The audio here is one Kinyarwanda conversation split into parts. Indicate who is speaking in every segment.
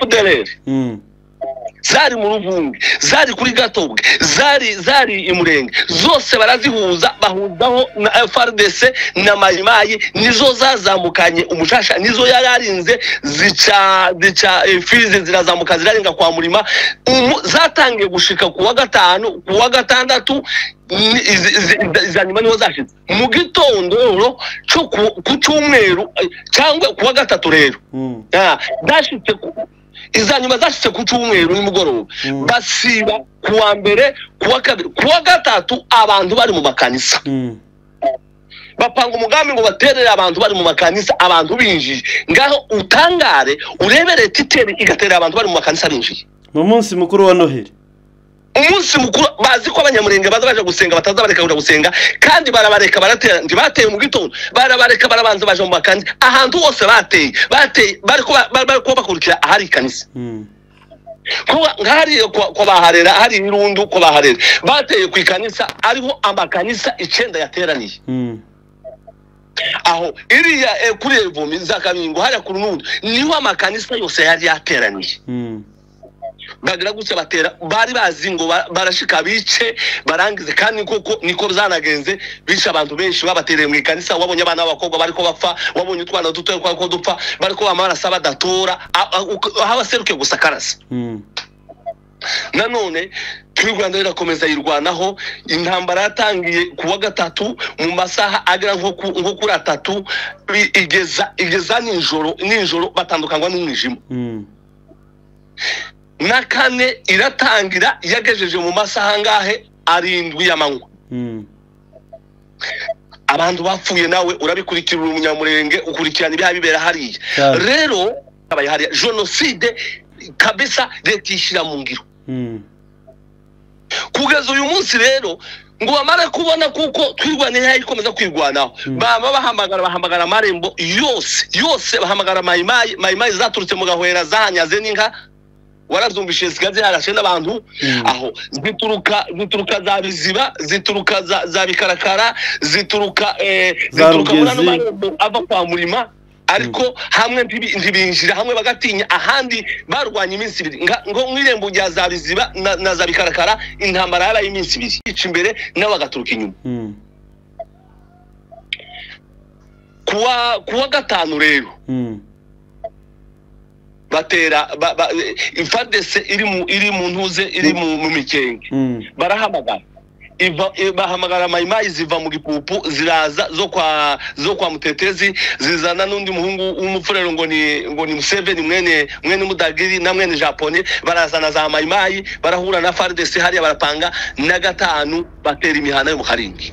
Speaker 1: FDLR zari mu Ruvungi, zari kuri Gatobwe, zari Imurenge, zose barazihuza, bahuzaho na FARDC na Mayimayi, nizo zazamukanye umushasha, nizo yararinze zica Fizi, zirazamuka zirarenga kwa Murima. Zatangiye gushika kuwa gatanu, kuwa gatandatu, iza nyuma niho zashitse mu gitondo cyo ku cyumweru cyangwa kuwa gatatu rero. Zashitse iza nyuma zashitse ku cyumweru nimugoroba, basiba kuwa mbere, kuwa kabiri, kuwa gatatu abantu bari mu makanisa. Bapanga umugambi ngo baterere abantu bari mu makanisa, abantu binjiye. Ngaho utangare urebere titeri igaterera abantu bari mu makanisa binjiye
Speaker 2: mu munsi mukuru wa Noheli.
Speaker 1: Umunsi mukuru bazi ko abanyamurenge baza baje gusenga, bataza bareka kuja gusenga, kandi barabareka baratera. Ntibateye mu gitondo, barabareka barabanza baje mu makanisa. Ahantu hose bateye bariko bakurikira ahari ikanisa. Kuba nkari kwa baharera, hari irundu kwa baharera, bateye ku ikanisa, ariho amakanisa 9 yateraniye. Aho iriya kuri evumi za Kabingo hariya ku Runundu niho amakanisa yose yari yateraniye. Bagira gutya batera, bari bazi ngo barashika bice barangize, kandi koko niko byanagenze, bica abantu benshi babatereye mu ikanisa. Wabonye abana b'abakobwa bariko bapfa, wabonye utwana duto kwako dupfa, bariko bamarasa badatora, aho baseruke gusa karasa. Nanone Twirwanda irakomeza yirwanaho. Intambara yatangiye kuwa gatatu mu masaha agera nko kuri atatu, igeza nijoro batandukanywa n'umwijima. Na kane iratangira yagejeje mu masaha ngahe 7 y'amanywa. Abantu bapfuye nawe urabikurikira umunyamurenge, ukurikirana ibyaha bibera hariya. Rero abaye hariya genocide kabisa, leta ishyira mu ngiro. Kugeza uyu munsi rero ngo bamare kubona kuko twirwanira ikomeza kwirwanaho, baba bahamagara amarembo yose, bahamagara mayimayi zaturutse mu Gahwera, zahanyaze n'inka, warazumbishije zigaze harashe n'abantu. Aho zituruka za Biziba, zituruka za Bikarakara, zituruka muri ano marembo ava kwa Murima. Ariko hamwe ntibinjira, hamwe bagatinya, ahandi barwanya iminsi ibiri. Ngo mwirembo rya za Biziba na za Bikarakara intambara yabaye iminsi ibiri, ica imbere nabo bagaturuka inyuma. Kuwa gatanu rero batera FARDC iri mu ntuze, iri mu mikenge, barahamagara bahamagara mayimayi ziva mu gipupu, ziraza zo kwa Mutetezi, zizana n'undi muhungu w'umupfurero ngo ni Museveni mwene Mudagiri na mwene Japone. Barazana za mayimayi barahura na FARDC hariya, barapanga na gatanu batera imihana yo mu Karingi.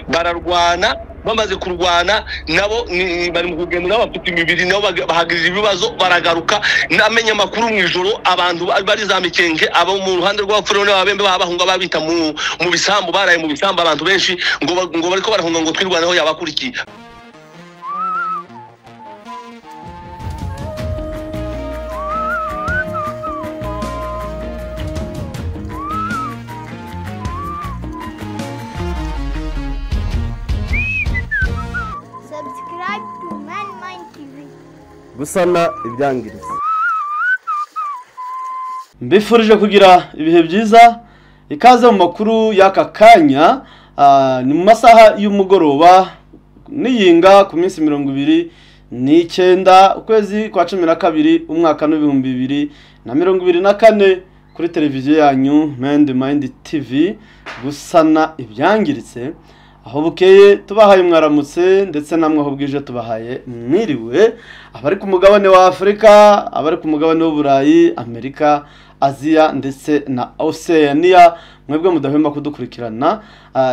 Speaker 1: Bararwana, bamaze kurwana nabo bari mu kugenda, nabo bafite imibiri, nabo bahagirira ibibazo, baragaruka. Namenye amakuru mu ijoro abantu bari za Mikenge, abo mu ruhande rw'abapfurero n'ababembe bahunga babita mu bisambu, baraye mu bisambu abantu benshi ngo bariko barahunga ngo twirwaneho yabakurikiye.
Speaker 3: Subscribe to Man Mind TV.
Speaker 2: Gusana ibyangiritse. Mbifurije kugira ibihe byiza, ikaze mu makuru y'aka kanya. Ni mu masaha y'umugoroba niyinga ku minsi 29 ukwezi kwa 12 umwaka w'2024 kuri televiziyo yanyu Man Mind TV. Gusana ibyangiritse, aho bukeye tubahaye mwaramutse, ndetse namwe aho bwije tubahaye mwiriwe. Abari ku mugabane wa Afrika, abari ku mugabane w'Uburayi, Amerika, Aziya ndetse na Oceania, mwebwe mudahwema kudukurikirana,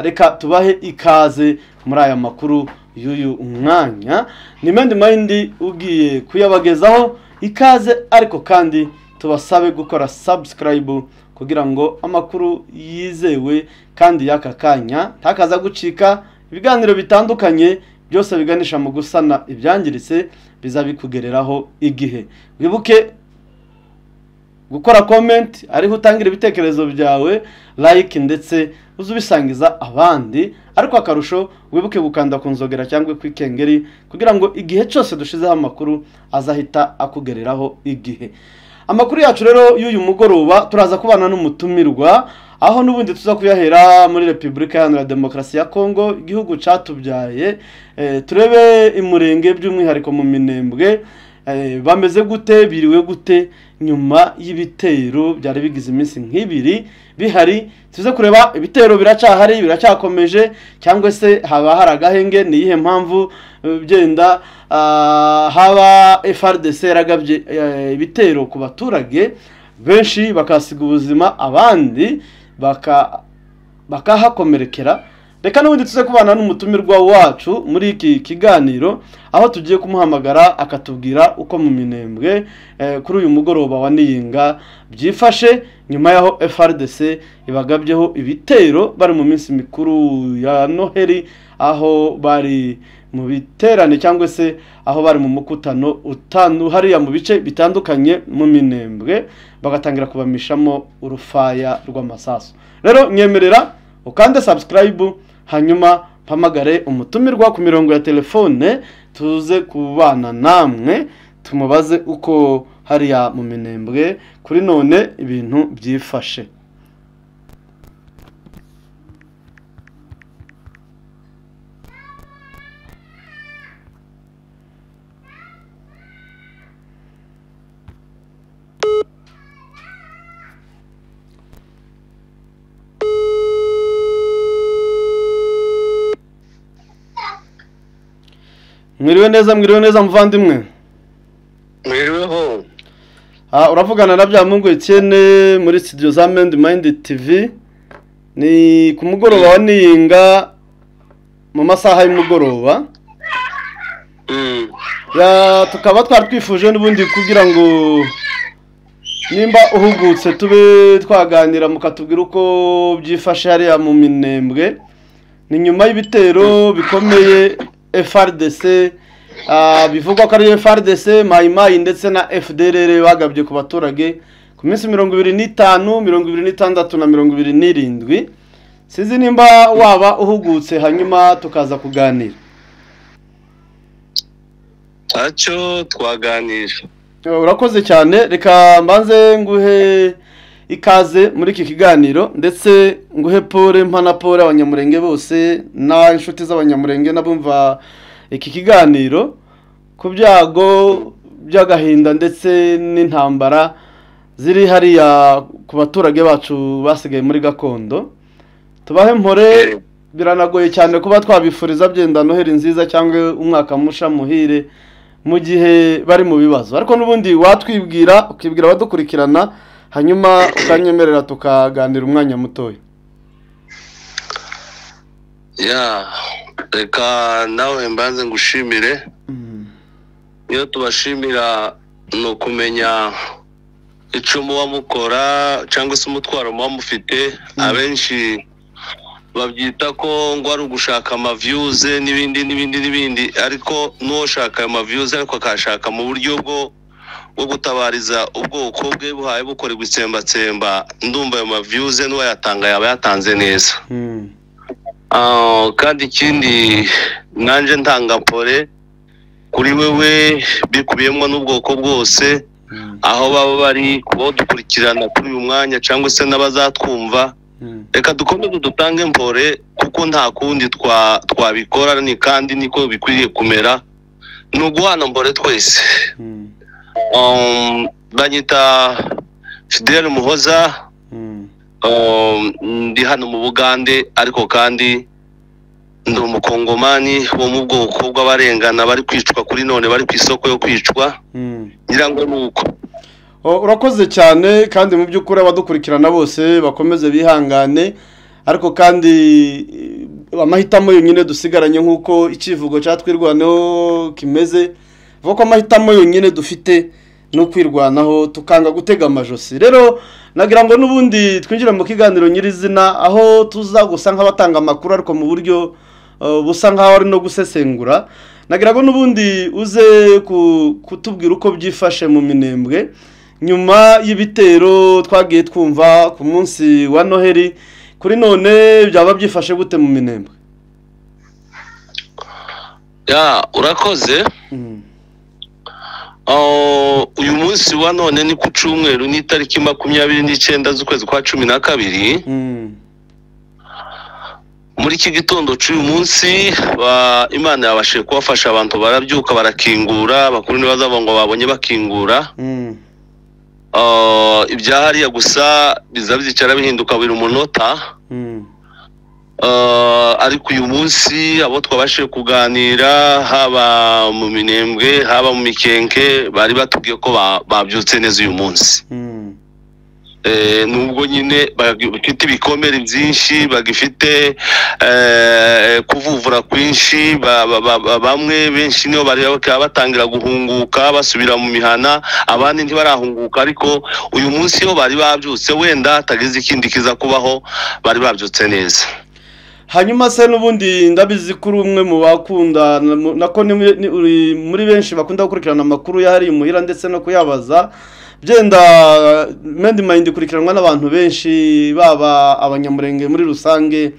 Speaker 2: reka tubahe ikaze muri aya makuru y'uyu mwanya. Ni Man Mind ugiye kuyabagezaho ikaze, ariko kandi tubasabe gukora subscribe kugira ngo amakuru yizewe kandi y'aka kanya ntakaza gucika. Ibiganiro bitandukanye byose biganisha mu gusana ibyangiritse bizabikugereraho igihe. Wibuke Gukora comment ariho utangira ibitekerezo byawe, like ndetse uzubisangiza abandi, ariko akarusho wibuke gukanda ku nzogera cyangwa ku ikengeri kugira ngo igihe cyose dushizeho amakuru azahita akugereraho igihe. Amakuru yacu rero y'uyu mugoroba turaza kubana n'umutumirwa, aho n'ubundi tuza kuyahera muri Repubulika Iharanira Demokarasi ya Kongo, igihugu catubyaye. Turebe imurenge by'umwihariko mu Minembwe, bameze gute, biriwe gute nyuma y'ibitero byari bigize iminsi nk'ibiri bihari. Tuze kureba ibitero biracyahari, biracyakomeje cyangwa se haba hari agahenge, ni iyihe mpamvu byenda haba FARDC yaragabye ibitero ku baturage benshi bakasiga ubuzima, abandi bakahakomerekera. Reka n'ubundi tuze kubana n'umutumirwa wacu muri iki kiganiro, aho tugiye kumuhamagara akatubwira uko mu Minembwe kuri uyu mugoroba wa Niyinga byifashe nyuma yaho FARDC ibagabyeho ibitero bari mu minsi mikuru ya Noheli, aho bari mu biterane cyangwa se aho bari mu mukutano utanu hariya mu bice bitandukanye mu Minembwe, bagatangira kubamishamo urufaya rw'amasasu. Rero nyemerera ukande subscribe, hanyuma mpamagare umutumirwa ku mirongo ya telefone tuze kubana namwe tumubaze uko hariya mu Minembwe kuri none ibintu byifashe. Mwiriwe neza, mwiriwe neza muvandimwe.
Speaker 1: Mwiriweho.
Speaker 2: Uravugana na Byamungu Etienne muri studio za Mind Mind TV. Ni ku mugoroba wa Niyinga mu masaha y'umugoroba. Ya tukaba twari twifuje n'ubundi kugira ngo nimba uhugutse tube twaganira mukatubwira uko byifashe hariya mu Minembwe. Ni nyuma y'ibitero bikomeye FARDC, bivugwa ko ari FARDC, Maimai ndetse na FDLR bagabye ku baturage ku minsi 25, 26 na 27. Sinzi nimba waba uhugutse hanyuma tukaza kuganira.
Speaker 1: Ntacyo twaganira.
Speaker 2: Urakoze cyane, reka mbanze nguhe ikaze muri iki kiganiro ndetse nguhe pole mpana pole abanyamurenge bose na inshuti z'abanyamurenge nabumva iki kiganiro ku byago by'agahinda ndetse n'intambara ziri hariya ku baturage bacu basigaye muri gakondo. Tubahe mpore, biranagoye cyane kuba twabifuriza byenda Noheli nziza cyangwa umwaka musha muhire mu gihe bari mu bibazo, ariko n'ubundi watwibwira ukibwira abadukurikirana hanyuma ukanyemerera tukaganira umwanya mutoya.
Speaker 1: Ya, reka nawe mbanze ngushimire. Iyo tubashimira ni ukumenya icyo muba mukora cyangwa se umutwaro muba mufite. Abenshi babyita ko ngo ari ugushaka amaviews n'ibindi n'ibindi n'ibindi, ariko n'ushaka ayo maviews ariko akashaka mu buryo bwo gutabariza ubwoko bwe buhaye bukorerwa itsembatsemba, ndumva ayo maviews n'uwayatanga yaba yatanze neza. Kandi ikindi nanje ntanga pole kuri wewe bikubiyemo n'ubwoko bwose aho baba bari kuba dukurikirana kuri uyu mwanya cyangwa se n'abazatwumva. Reka dukomeze dutange mpore kuko nta kundi twabikora ni kandi niko bikwiriye kumera, ni uguhana mpore twese. Banyita Fidel Muhoza, ndi hano mu Bugande, ariko kandi ndi umukongomani wo mu bwoko bw'abarengana bari kwicwa kuri none, bari ku isoko yo kwicwa. Ngira ngo nuko.
Speaker 2: Urakoze cyane, kandi mu by'ukuri abadukurikirana bose bakomeze bihangane, ariko kandi amahitamo yonyine dusigaranye nk'uko icivugo cyatwirwaneho kimeze, vuga ko amahitamo yonyine dufite no kwirwanaho tukanga gutega amajosi. Rero nagira ngo n'ubundi twinjira mu kiganiro nyirizina, aho tuza gusa nk'abatanga amakuru ariko mu buryo busa nk'aho ari no gusesengura. Nagira ngo n'ubundi uze kutubwira uko byifashe mu Minembwe Nyuma y'ibitero twagiye twumva ku munsi wa Noheli, kuri none byaba byifashe gute mu Minembwe?
Speaker 1: Ya, urakoze. Uyu munsi wa none ni ku cyumweru, ni itariki 29 z'ukwezi kwa 12. Muri iki gitondo cy'uyu munsi Imana yabashije kubafasha, abantu barabyuka barakingura, abakuru ntibazavuga ngo babonye bakingura. Ibya hariya gusa biza byicara bihinduka buri munota. Ariko uyu munsi abo twabashije kuganira, haba mu Minembwe haba mu Mikenke, bari batubwiye ko babyutse neza uyu munsi. Nubwo nyine bafite ibikomere byinshi, bagifite kuvuvura kwinshi, bamwe benshi niyo bari batangira guhunguka basubira mu mihana, abandi ntibarahunguka, ariko uyu munsi yo bari babyutse, wenda hatagize ikindi kiza kubaho, bari babyutse neza.
Speaker 2: Hanyuma se n'ubundi ndabizi kuri umwe mu bakunda, nako ni uri muri benshi bakunda gukurikirana amakuru yahari imuhira ndetse no kuyabaza, byenda Mendi Mind ikurikiranwa n'abantu benshi, baba abanyamurenge muri rusange,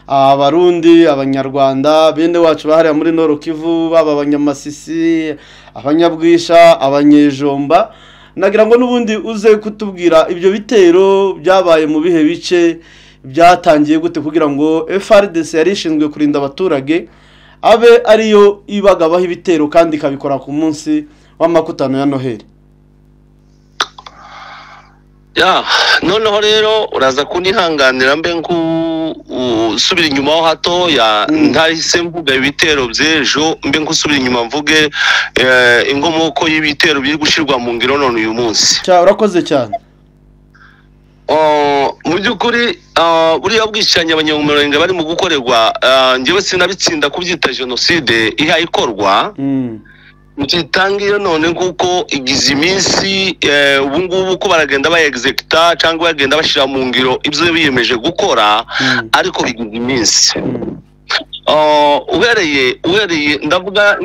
Speaker 2: abarundi, abanyarwanda, bene wacu bahariya muri Nord Kivu, baba abanyamasisi, abanyabwisha, abanyejomba. Nagira ngo n'ubundi uze kutubwira ibyo bitero byabaye mu bihe bice, byatangiye gute kugira ngo FARDC yari ishinzwe kurinda abaturage abe ariyo ibagabaho ibitero kandi ikabikora ku munsi w'amakutano ya Noheli.
Speaker 1: Ya, noneho rero uraza kunihanganira mbe nkusubira inyuma ho hatoya, ntahise mvuga ibitero by'ejo, mbe nkusubira inyuma mvuge inkomoko y'ibitero biri gushyirwa mu ngiro none uyu munsi.
Speaker 2: Urakoze cyane.
Speaker 1: Mu by'ukuri buriya bwicanyi abanyamurenge bari mu gukorerwa, njyewe sinabitsinda kubyita jenoside ihaye ikorwa. Ntitangiye none kuko igize iminsi, ubu ngubu ko baragenda bayexecuta cyangwa bagenda bashyira mu ngiro ibyo biyemeje gukora, ariko bigize iminsi. Uhereye ndavuga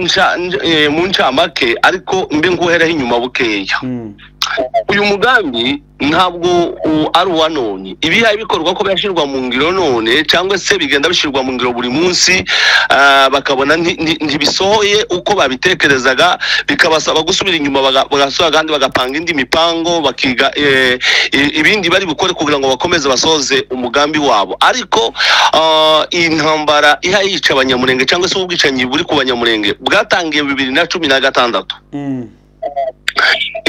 Speaker 1: mu ncamake, ariko mbe nguhereho inyuma bukeya. Uyu mugambi ntabwo ari uwa none, ibihaye bikorwa ko byashyirwa mu ngiro none cyangwa se bigenda bishyirwa mu ngiro buri munsi, bakabona ntibisohoye uko babitekerezaga, bikabasaba gusubira inyuma bagasubira kandi bagapanga indi mipango, bakiga ibindi bari bukore kugira ngo bakomeze basoze umugambi wabo. Ariko iyi ntambara ihaye yica abanyamurenge cyangwa se ubwicanyi buri ku banyamurenge bwatangiye 2016.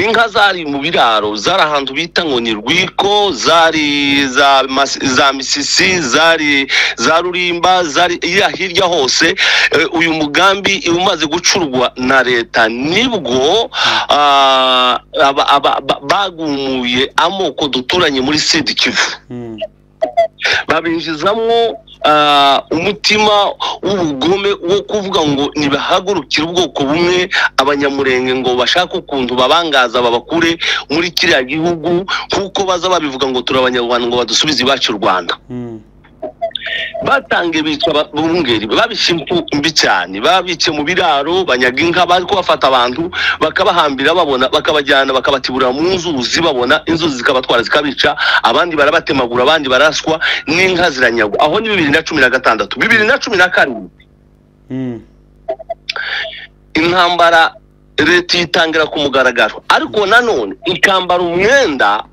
Speaker 1: Inka zari mu biraro, zari ahantu bita ngo ni Rwiko, zari za Misisi, zari za Rurimba, zari hirya hose. Uyu mugambi umaze gucurwa na leta, nibwo bagumuye amoko duturanye muri Sud Kivu, babinjizamwo umutima w'ubugome wo kuvuga ngo nibahagurukire ubwoko bumwe abanyamurenge, ngo bashake ukuntu babangaza babakure muri kiriya gihugu, kuko baza babivuga ngo turi abanyarwanda, ngo badusubize iwacu u Rwanda. Batange bica bungeri, babishe mbi cyane, babice mu biraro, banyaga inka, bari kubafata abantu bakabahambira babona, bakabajyana bakabatibura mu nzuzi babona, inzuzi zikabatwara zikabica, abandi barabatemagura, abandi baraswa n'inka ziranyagwa. Aho ni 2016. 2017 intambara leta itangira ku mugaragaro, ariko nanone ikambara umwenda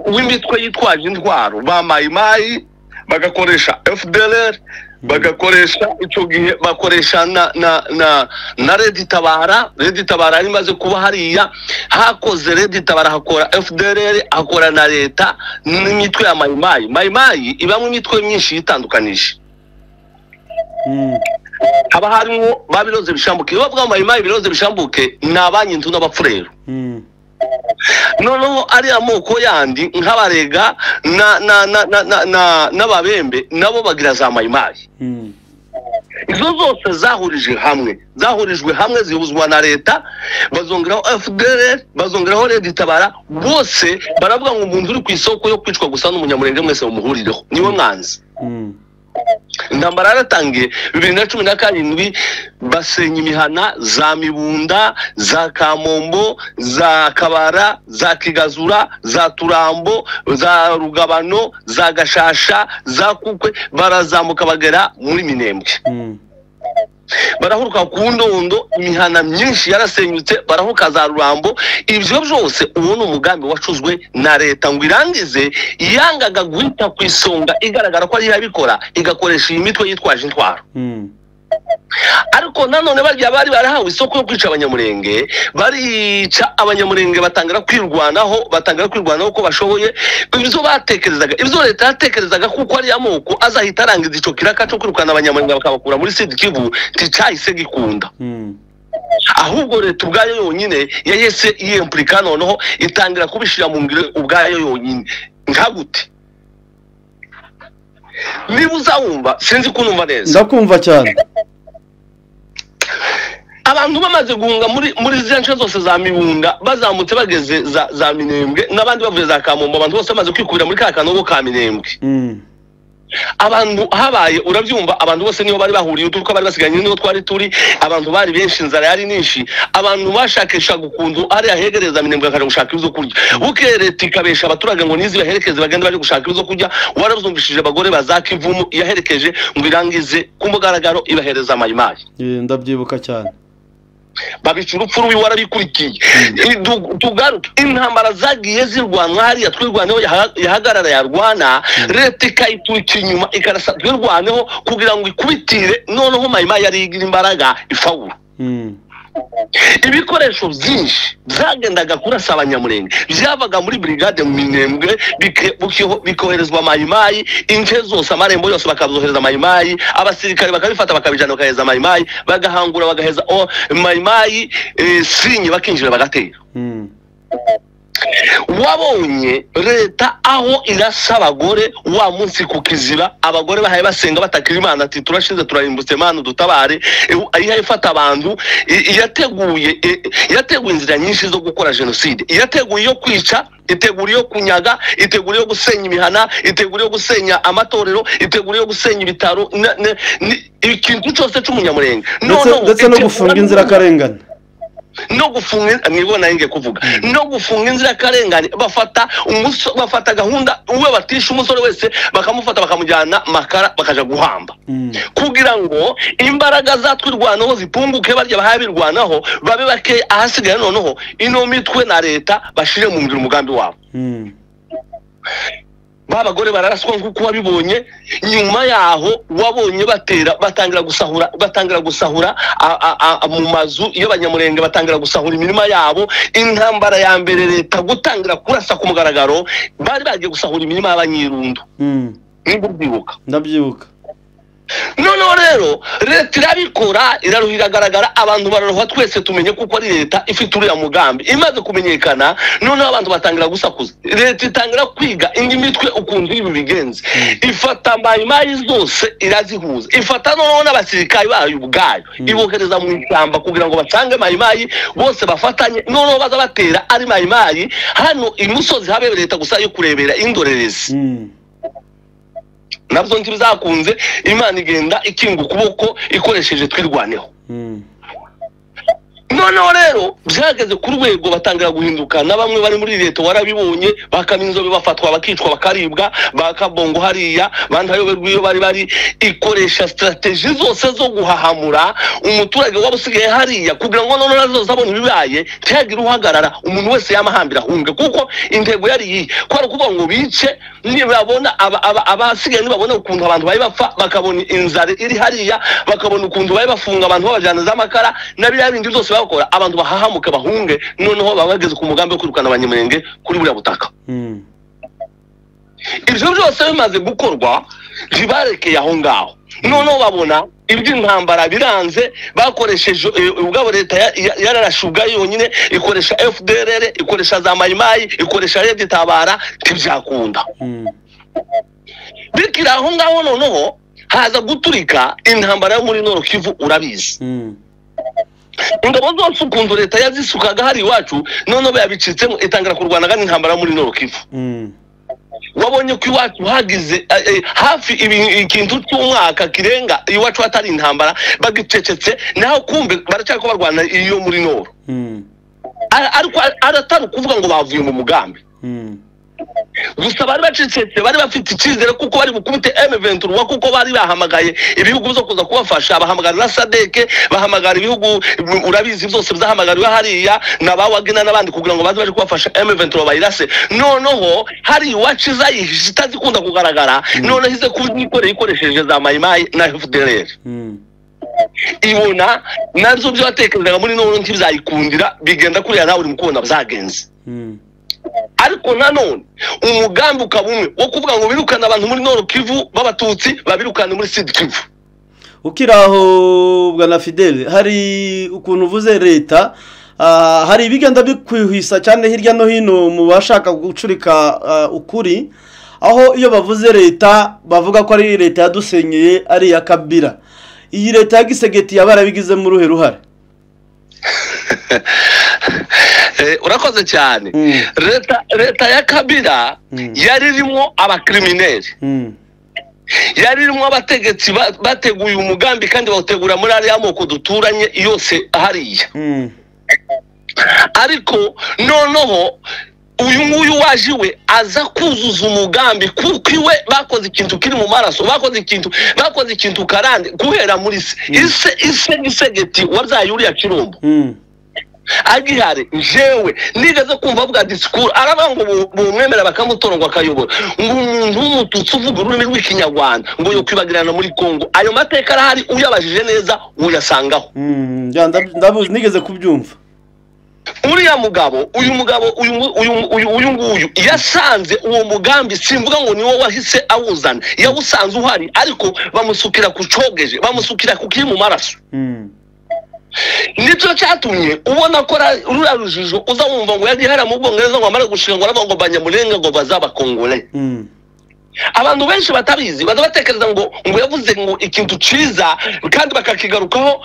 Speaker 1: w'imitwe yitwaje intwaro, ba mayimayi bagakoresha FDLR, bagakoresha icyo gihe bakoresha na Red Tabara. Red Tabara yari imaze kuba hariya, hakoze Red Tabara, hakora FDLR, hakora na leta n'imitwe ya mayimayi. Mayimayi ibamo imitwe myinshi yitandukanije, haba harimo babiroze bishambuke. Iyo bavuga mayimayi biroze bishambuke ni abanyintu n'abapfurero. Noneho ari amoko yandi nk'abarega n'ababembe nabo bagira za mayimayi. Izo zose zahurijwe hamwe zihuzwa na leta, bazongeraho FDLR, bazongeraho Red Tabara, bose baravuga ngo umuntu uri ku isoko yo kwicwa gusa n'umunyamurenge mwese mumuhurireho, niwe mwanzi. Intambara yaratangiye 2017, basenya imihana za Mibunda, za Kamombo, za Kabara, za Kigazura, za Turambo, za Rugabano, za Gashasha, za Kukwe, barazamuka bagera muri Minembwe. Barahuruka ku Ndondo, imihana myinshi yarasenyutse, barahuka za Rurambo. Ibyo byose uwo ni umugambi wacuzwe na leta ngo irangize, yangaga guhita ku isonga igaragara ko ari yabikora, igakoresha iyi mitwe yitwaje intwaro. Ariko nanone barya bari barahawe isoko yo kwica Abanyamurenge, barica Abanyamurenge, batangira kwirwanaho, batangira kwirwanaho ko bashoboye. Ibyo batekerezaga, ibyo leta yatekerezaga, kuko ari amoko azahita arangiza ico kiraka cyo kwirukana Abanyamurenge bakabakura muri Sud Kivu, nticahise gikunda. Ahubwo leta ubwayo yonyine yahise yiyempurika, noneho itangira kubishira mu ngiro ubwayo yonyine. Nka gute? Niba uzawumva, sinzi ko unumva neza.
Speaker 2: Ndakumva cyane.
Speaker 1: Abantu bamaze guhunga muri ziriya nce zose za Mibunda, bazamutse bageze za Minembwe, n'abandi bavuye za Kamombo, abantu bose bamaze kwikubira muri ka kanogo ka Minembwe. Abantu habaye, urabyumva, abantu bose niho bari bahuriye, uturuka bari basiganye niho twari turi, abantu bari benshi, inzara yari nyinshi, abantu bashakishaga ukuntu ari ahegereza Minembwe bakaja gushaka ibyo kurya. Bukeye leta ikabesha abaturage ngo nizi baherekeze bagende baje gushaka ibyo kurya. Warabyumvishije abagore bazaka ivumu yaherekeje ngo irangize ku mugaragaro ibahereza Mayimayi.
Speaker 2: Ndabyibuka cyane.
Speaker 1: Babica urupfu rubi, warabikurikiye. Tugaruke, intambara zagiye zirwanwa hariya, Twirwaneho yahagarara yarwana, leta ikayiturika inyuma, ikarasa Twirwaneho kugira ngo ikubitire, noneho Mayimayi yari igira imbaraga ifawura. Ibikoresho byinshi byagendaga kurasa Abanyamurenge byavaga muri brigade mu Minembwe, bikoherezwa Mayimayi, ince zose, amarembo yose bakazohereza Mayimayi, abasirikare bakabifata bakabijana bakaheza Mayimayi, bagahangura bagaheza Mayimayi sinye, bakinjira bagatera. Wabonye leta aho irasa abagore wa munsi ku Kiziba, abagore bahaye basenga batakira Imana ati turashize turarimbutse, Mana dutabare. Ayihaye ifata abantu, yateguye inzira nyinshi zo gukora jenoside, yateguye iyo kwica, itegura iyo kunyaga, itegura iyo gusenya imihana, itegura iyo gusenya amatorero, itegura iyo gusenya ibitaro, ikintu cyose cy'Umunyamurenge,
Speaker 2: ndetse no gufunga inzirakarengane,
Speaker 1: no gufunga, nibona ngiye kuvuga, no gufunga inzirakarengane. Bafata gahunda, uwe batisha umusore wese bakamufata bakamujyana Makara bakaja guhamba, kugira ngo imbaraga za Twirwanaho zipunguke, barya bahaye birwanaho babe bake, ahasigaye noneho ino mitwe na leta bashire mu ngiro umugambi wabo. Babagore bararaswa nkuko wabibonye. Nyuma yaho wabonye batera, batangira gusahura, batangira gusahura mu mazu y'Abanyamurenge, batangira gusahura imirima yabo. Intambara ya mbere leta gutangira kurasa ku mugaragaro, bari bagiye gusahura imirima y'Abanyirundo. Niba ubyibuka.
Speaker 2: Ndabyibuka.
Speaker 1: Noneho rero leta irabikora, iraruha, iragaragara, abantu bararuha, twese tumenye kuko ari leta ifite uriya mugambi. Imaze kumenyekana, noneho abantu batangira gusakuza, leta itangira kwiga indi mitwe ukuntu ibi bigenze, ifata Mayimayi zose irazihuza, ifata noneho n'abasirikari bayo ubwayo ibohereza mu ishyamba kugira ngo basange Mayimayi bose bafatanye, noneho baza batera ari Mayimayi hano imusozi, habe leta gusa yo kurebera indorerezi. Nabyo ntibizakunze, Imana igenda ikinga ukuboko ikoresheje Twirwaneho. Noneho rero byageze ku rwego batangira guhinduka, na bamwe bari muri leta warabibonye, bakaba inzobe, bafatwa bakicwa bakaribwa, bakabongo hariya bantayoberwa iyo bari bari. Ikoresha strategy zose zo guhahamura umuturage waba usigaye hariya, kugira ngo noneho nazo zabona ibibaye, ntihagire uhagarara, umuntu wese yamahambira ahunge, kuko intego yari iyi ko ari ukuvuga ngo bice. Nibabona abasigaye, nibabona ukuntu abantu bari bapfa, bakabona inzara iri hariya, bakabona ukuntu bari bafunga abantu babajyana z'amakara na biriya bindi byose bakora, abantu bahahamuke bahunge, noneho baba bageze ku mugambi wo kwirukana Abanyamurenge kuri buriya butaka. Ibyo byose bimaze gukorwa, ntibarekeye aho ngaho, noneho babona iby'intambara biranze, bakoresheje ubwabo, leta yararashe ubwayo yonyine, ikoresha FDLR, ikoresha za Mayimayi, ikoresha Red Tabara, ntibyakunda. Bikiri aho ngaho, noneho haza guturika intambara yo muri Nord Kivu, urabizi. Ingabo zose ukuntu leta yazisukaga hari iwacu, noneho yabicitsemo itangira kurwanaga n'intambara yo muri Nord Kivu. Wabonye ko iwacu hagize hafi ikintu cy'umwaka kirenga iwacu hatari intambara, bagicecetse, naho kumbe baracyari ko barwana iyo muri Nord. Ariko aratari ukuvuga ngo bavuye mu mugambi. Gusa bari bacecetse, bari bafite icyizere kuko bari bukubite M23, kuko bari bahamagaye ibihugu byo kuza kubafasha, bahamagara na SADC, bahamagara ibihugu urabizi byose byahamagariwe hariya na ba Wagner n'abandi kugira ngo baze baje kubafasha M23 bayirase. Noneho hari iwacu izayihishe itazikunda kugaragara, noneho ize kuyikorera ikoresheje za Mayimayi na FDLR. Ibona nabyo byo batekerezaga muri none ntibizayikundira, bigenda kuriya nawe uri mu kubona byagenze. Ariko nanone umugambi ukaba umwe wo kuvuga ngo birukane abantu muri Nord Kivu b'abatutsi, babirukane muri Sud Kivu.
Speaker 2: Ukiri aho bwana Fidele, hari ukuntu uvuze leta, hari ibigenda bikwihwisa cyane hirya no hino mu bashaka gucurika ukuri, aho iyo bavuze leta bavuga ko ari leta yadusenyeye, ari iya Kabila. Iyi leta ya Gisegeti yaba yarabigizemo uruhe ruhare?
Speaker 1: Urakoze cyane. Leta ya Kabila yari irimo abakrimineri, yari irimo abategetsi bateguye umugambi kandi bawutegura muri ariya moko duturanye yose hariya. Ariko noneho uyu nguyu waje iwe aza kuzuza umugambi, kuko iwe bakoze ikintu kiri mu maraso, bakoze ikintu karande guhera muri se ise Gisegeti wabyaye uriya Kirombo. Agihari jewe nigeze kumva avuga disikuru, aravuga ngo bumwemera bakamutora ngo akayobora, ngo umuntu w'umututsi uvuga ururimi rw'ikinyarwanda ngo yo kwibagirana muri Kongo. Ayo mateka arahari, uyabajije neza uyasangaho.
Speaker 2: Ndabuzi, nigeze kubyumva.
Speaker 1: Uriya mugabo, uyu mugabo, uyu nguyu yasanze uwo mugambi, simvuga ngo niwo wahise awuzana, yawusanze uhari, ariko bamusukira ku cogeje, bamusukira ku kiri mu maraso. Nicyo cyatumye ubona ko ruriya rujijo uza wumva ngo yagiye hariya mu Bwongereza ngo amare gushinga ngo aravuga ngo Banyamulenge ngo bazabakongole. Abantu benshi batabizi baza batekereza ngo yavuze ngo ikintu ciza kandi bakakigarukaho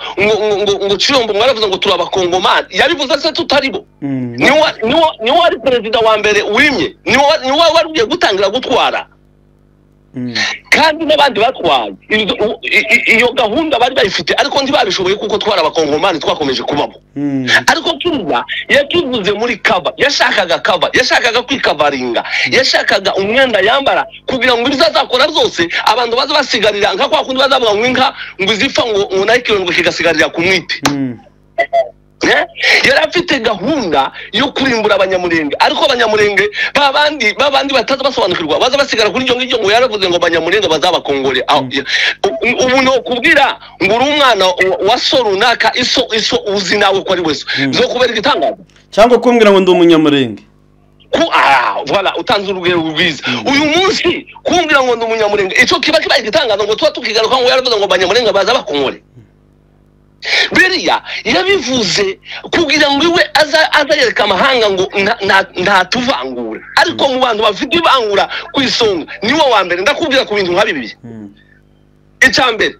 Speaker 1: ngo Chirombo ngo yaravuze ngo turabakongomani. Yabivuze se tutaribo? Niwe wari perezida wa mbere wimye, niwe wari ugiye gutangira gutwara. Kandi n'abandi batwaye iyo gahunda bari bayifite, ariko ntibabishoboye kuko twara abakongomani twakomeje kubabo. Ariko kiriya yakivuze muri cover, yashakaga cover, yashakaga kwikavaringa, yashakaga umwenda yambara kugira ngo ibyo azakora byose abantu baze basigarira nka kwa kundi bazavuga ngo inka ngo izipfa ngo nayo ikirondwe kigasigarira ku mwite. Yari afite gahunda yo kurimbura abanyamurenge, ariko abanyamurenge babandi bataza basobanukirwa baza basigara kuri ibyo ngibyo ngo yaravuze ngo abanyamurenge bazabakongore. Ubu no kubwira ngo uri umwana wa so runaka iso uzi nawe ko ari wese zo kubera igitangaza,
Speaker 2: cyangwa kumbwira ngo ndi umunyamurenge.
Speaker 1: Voilà, utanze urugero rwiza. Uyu munsi kumbwira ngo ndi umunyamurenge ico kiba kibaye igitangaza, ngo tuba tukigaruka ngo yaravuze ngo abanyamurenge bazabakongore. Biriya yabivuze kugira ngo iwe azayereka amahanga ngo ntatuvangura, ariko mu bantu bafite ivangura ku isonga niwe wa mbere. Ndakubwira ku bintu nka bibiri. Icya mbere,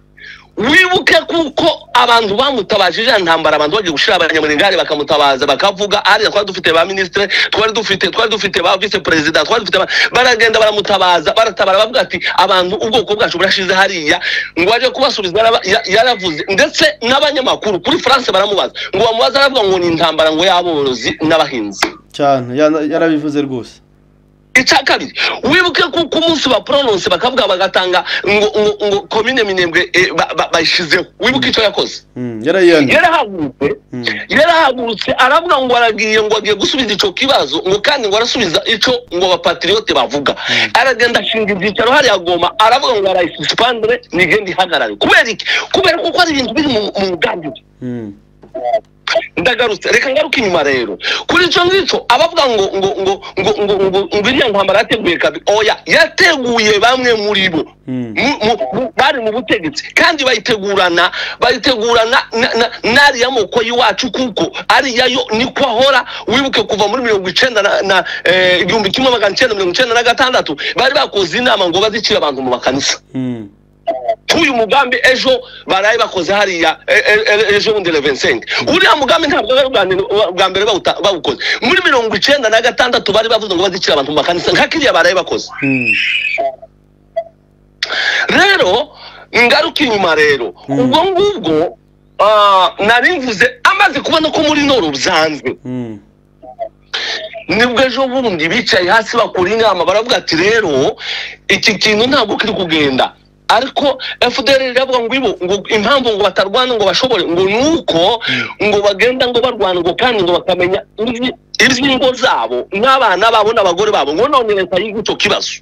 Speaker 1: wibuke kuko abantu bamutabaje iriya ntambara, abantu bagiye gushira abanyamurenge bakamutabaza bakavuga ariya twari dufite ba ministre, twari dufite ba vice president, twari dufite baragenda baramutabaza, baratabara bavuga ati abantu ubwoko bwacu burashize hariya, ngo aje kubasubiza. Yaravuze ndetse n'abanyamakuru kuri France baramubaza, ngo bamubaza aravuga ngo ni intambara ngo y'aborozi n'abahinzi
Speaker 2: cyane. Yarabivuze rwose.
Speaker 1: Icya kabiri, wibuke kuko umunsi ba prononce bakavuga bagatanga ngo commune Minembwe bayishizeho, wibuke icyo yakoze. Yarahagurutse aravuga ngo aragiye ngo agiye gusubiza ico kibazo, ngo kandi ngo arasubiza ico ngo abapatriote bavuga. Aragenda ashinga ibyicaro hariya Goma, aravuga ngo arayisuspendre nigende ihagarare. Kubera iki? Kubera kuko ari ibintu biri mu mugambi. Ndagarutse, reka ngaruke inyuma rero kuri ico ngicyo abavuga ngo ngo ngo ngo ngo ngo ngo iriya ntambara yateguye kabi. Oya, yateguye bamwe muri bo bari mu butegetsi, kandi bayitegurana n'ariya moko y'iwacu, kuko ariya yo niko ahora. Wibuke kuva muri 1996 na 1996 bari bakoze inama ngo bazicire abantu mu makanisa. K'uyu mugambi ejo baraye bakoze hariya ejo bundi le 25, uriya mugambi ntabwo ari ubwa mbere bawukoze. Muri 96 bari bavuze ngo bazicira abantu mu makanisa nka kiriya baraye bakoze. Rero ngaruka inyuma rero, ubwo ngubwo nari mvuze amaze kubona ko muri Nord byanzwe, nibwo ejo bundi bicaye hasi bakora inama, baravuga ati rero iki kintu ntabwo kiri kugenda. Ariko FDLR iravuga ngo ibo ngo impamvu ngo batarwana ngo bashobore ngo nuko ngo bagenda ngo barwana ngo kandi ngo bakamenya iby'ingo zabo n'abana babo n'abagore babo, ngo none leta yiga icyo kibazo.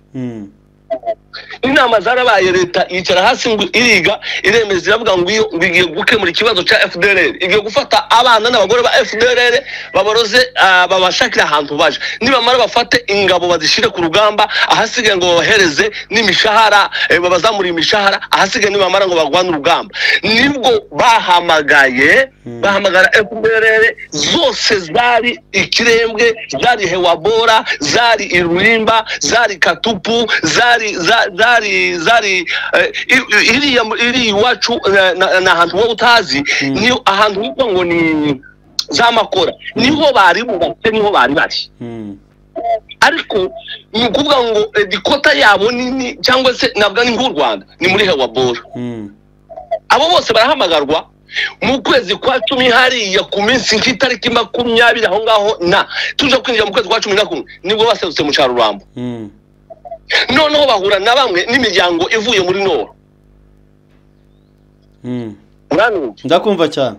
Speaker 1: Inama zarabaye, leta yicara hasi ngo iriga, iremeza, iravuga ngo iyo ngo igiye gukemura ikibazo cya FDLR, igiye gufata abana n'abagore ba FDLR baboroze, babashakira ahantu baje, nibamara bafate ingabo bazishire ku rugamba, ahasigaye ngo babahereze n'imishahara, babazamura imishahara, ahasigaye nibamara ngo bagwane urugamba. Nibwo bahamagaye, bahamagara FDLR zose zari Ikirembwe, zari Hewabora, zari Irurimba, zari Katupu, zari zari zari iriya iri iwacu na ahantu wowe utazi, ni ahantu hitwa ngo ni za Makora, niho bari bubatse, niho bari bari. Ariko ni ukuvuga ngo dikota yabo nini cyangwa se nabwo ni nk'u Rwanda ni muri Hewabora. Abo bose barahamagarwa mu kwezi kwa 10 hariya ku minsi nk'itariki 20 aho ngaho, na tuje kwinjira mu kwezi kwa 11 nibwo baserutse mu Cyarurambo. Noneho bahura na bamwe n'imiryango ivuye muri Nord.
Speaker 2: Ndakumva cyane.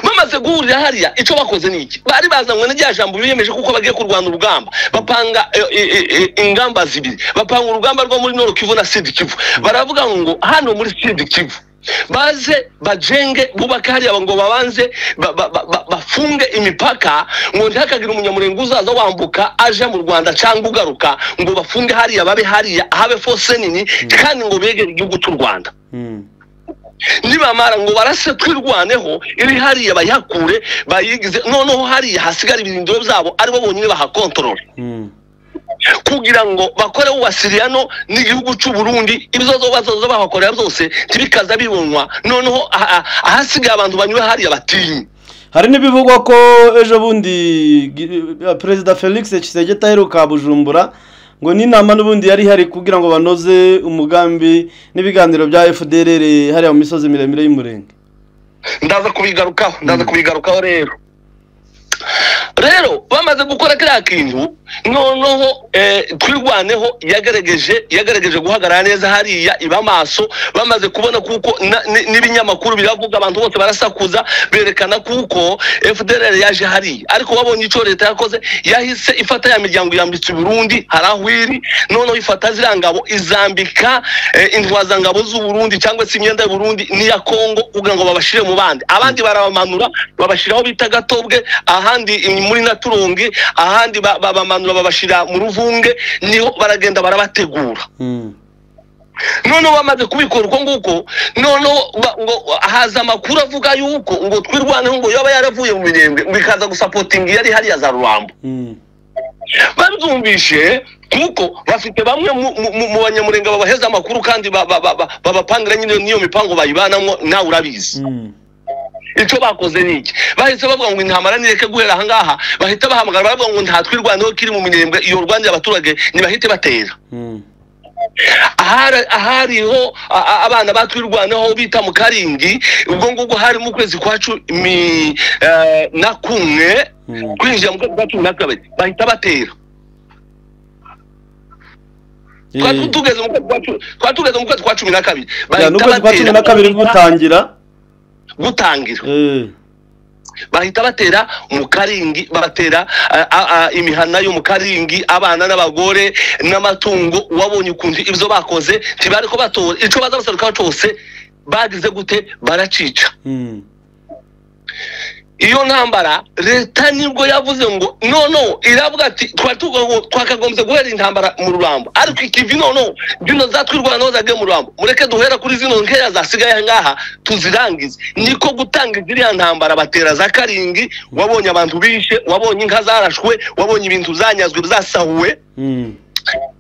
Speaker 1: Bamaze guhurira hariya, icyo bakoze ni iki? Bari bazanywe n'irya jambo biyemeje kuko bagiye kurwana urugamba, bapanga ingamba zibiri, bapanga urugamba rwo muri Nord Kivu na Sud Kivu. Baravuga ngo hano muri Sud Kivu baze bajenge bubake hariya ngo babanze bafunge imipaka, ngo ntihakagire umunyamurenge uzaza wambuka aje mu Rwanda cyangwa ugaruka, ngo bafunge hariya babe hariya habe force nini, kandi ngo begere igihugu cy'u Rwanda. Nibamara ngo barase twirwaneho iri hariya bayakure bayigize, noneho hariya hasigara ibirindiro byabo aribo bonyine bahakontorora, kugira ngo bakore uwasiriyano n'igihugu cy'u Burundi, ibizozo bazoza bahakorera byose ntibikaza bibonwa, noneho ahasigaye abantu banywe hariya batinye.
Speaker 2: Hari n'ibivugwa ko ejo bundi Perezida Felix Tshisekedi aheruka Bujumbura, ngo n'inama n'ubundi yari hari kugira ngo banoze umugambi n'ibiganiro bya FDLR hariya mu misozi miremire y'Umurenge.
Speaker 1: Ndaza kubigarukaho, ndaza kubigarukaho rero. Rero bamaze gukora kiriya kintu, noneho twirwaneho yagerageje guhagarara neza hariya iba maso. Bamaze kubona kuko n'ibinyamakuru biravuga, abantu bose barasakuza berekana kuko FDLR yaje hariya. Ariko babonye icyo leta yakoze, yahise ifata ya miryango yambitse Burundi harahwiri, noneho ifata ziriya ngabo izambika intwazangabo z'u Burundi cyangwa se imyenda y'u Burundi n'iya Kongo, kugira ngo babashire mu bandi. Abandi barabamanura babashiraho bita Gatobwe, ahandi muri Naturongi, ahandi babamanura babashira mu Ruvunge, niho baragenda barabategura. Noneho bamaze kubikora uko nguko, noneho ngo haza amakuru avuga yuko ngo twirwaneho ngo yaba yaravuye mu Minembwe ngo ikaza gusapotinga yari hariya za Rurambo. Babyumvishe kuko bafite bamwe mu banyamurenge babaheza amakuru kandi babapangira nyine n'iyo mipango bayibanamo, nawe urabizi. Icyo bakoze ni iki? Bahise bavuga ngo intambara nireke guhera aha ngaha, bahita bahamagara baravuga ngo nta twirwaneho kiri mu Minembwe, iyo rwanira abaturage ntibahite batera. Ahariho abana batwirwaneho bita mu Karingi, ubwo ngubwo hari mu kwezi kwa 11 kwinjira mu kwezi kwa 12 bahita batera. Twatugeze mu kwezi kwa 12
Speaker 2: bahita batera.
Speaker 1: Gutangira bahita batera mu Karingi, babatera imihana yo mu Karingi, abana n'abagore n'amatungo. Wabonye ukuntu ibyo bakoze, ntibariko batora ico baza basaruka cyose, bagize gute baracica. Iyo ntambara leta nibwo yavuze ngo no iravuga ati twakagombye guhera intambara mu Rurambo, ariko ikivi no zino zatwirwanaho zagiye mu Rurambo, mureke duhera kuri zino nkeya zasigaye ngaha tuzirangize. Niko gutanga ziriya ntambara batera za Karingi, wabonye abantu bishe, wabonye inka zarashwe, wabonye ibintu zanyazwe byasahuwe.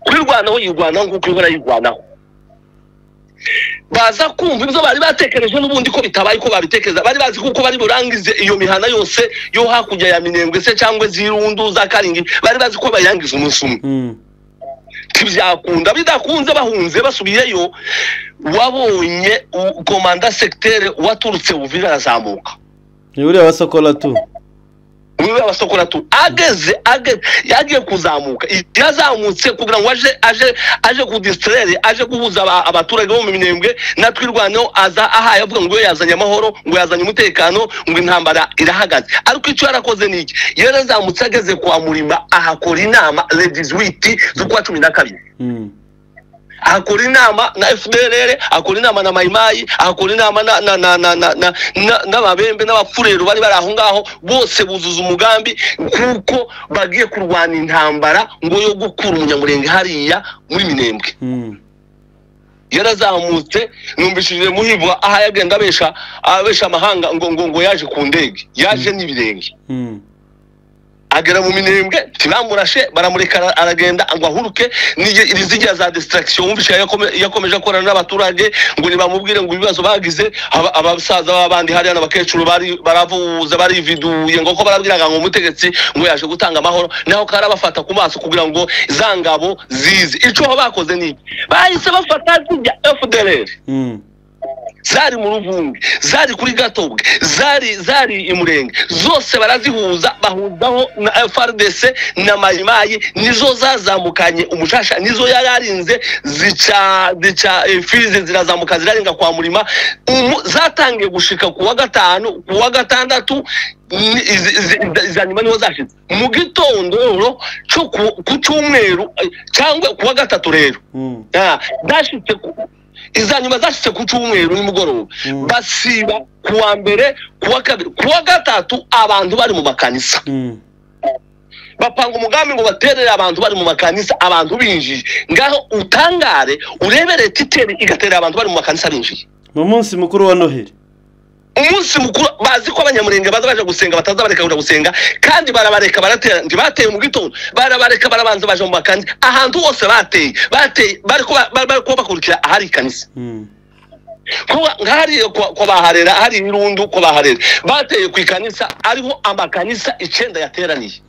Speaker 1: Kwirwanaho yirwanaho nkuko ihora yirwanaho. Baza kumva ibyo bari batekereje n'ubundi ko bitabaye ko babitekereza, bari bazi kuko bari burangize iyo mihana yose yo hakurya ya Minembwe se cyangwa zirundu za Karingi, bari bazi ko bayangiza umunsi umwe. Tibyakunda, bidakunze bahunze basubiyeyo. Wabonye komanda secteur waturutse Uvira arazamuka,
Speaker 2: ni uriya wa Sokola tu,
Speaker 1: uriya wa Sokola tu ageze yagiye kuzamuka, yazamutse kugira ngo aje ku distraire, aje guhuza abaturage bo mu Minembwe na Twirwaneho. Aza ahaye avuga ngo yazanye amahoro, ngo yazanye umutekano, ngo intambara irahagaze. Ariko icyo yarakoze ni iki? Yarazamutse ageze kwa Murima ahakora inama le 18 z'ukwa 12. Akora inama na FDLR, akora inama na Mayimayi, akora inama na na na na na n'ababembe n'abafurero bari bari aho ngaho bose, buzuza umugambi kuko bagiye kurwana intambara ngo yo gukura umunyamurenge hariya muri Minembwe. Yarazamutse, numvishije Muhibwa aha yagenda abesha amahanga ngo ngo ngo yaje ku ndege, yaje n'ibirenge. Agera mu Minembwe ntibamurashe, baramureka aragenda ngo ahuruke. Nizijya za distraction wumvishe yakomeje akorana n'abaturage ngo nibamubwire ngo ibibazo bagize. Abasaza b'abandi hariya n'abakecuru bari baravuza barividuye ngo ko barabwiraga ngo umutegetsi ngo yaje gutanga amahoro, naho karabafata ku maso kugira ngo za ngabo zize. Ico bakoze ni bahise bafata zijya FDLR zari mu Ruvungi, zari kuri Gatobwe, zari Imurenge, zose barazihuza, bahuzaho na FARDC na Mayimayi, nizo zazamukanye umushasha, nizo yararinze zica Fizi, zirazamuka zirarenga kwa Murima. Zatangiye gushika kuwa gatanu, kuwa gatandatu izanyuma niho zashize mu gitondo cyo ku cyumweru cyangwa kuwa gatatu rero. Zashitse izanyuma zashitse ku cyumweru nimugoroba, basiba kuwa mbere, kuwa kabiri, kuwa gatatu abantu bari mu makanisa. Bapanga umugambi ngo baterere abantu bari mu makanisa, abantu binjiye. Ngaho utangare urebere titeri igaterera abantu bari mu makanisa binjiye
Speaker 2: mu munsi mukuru wa Noheli.
Speaker 1: Umunsi mukuru bazi ko abanyamurenge baza baje gusenga, bataza bareka kuja gusenga, kandi barabareka baratera. Ntibateye mu gitondo, barabareka barabanza baje mu makanisa. Ahantu hose bateye bariko bakurikira ahari ikanisa. Kuba nk'ahari kwa baharera, hari irundu kwa baharera, bateye ku ikanisa, ariho amakanisa 9 yateraniye.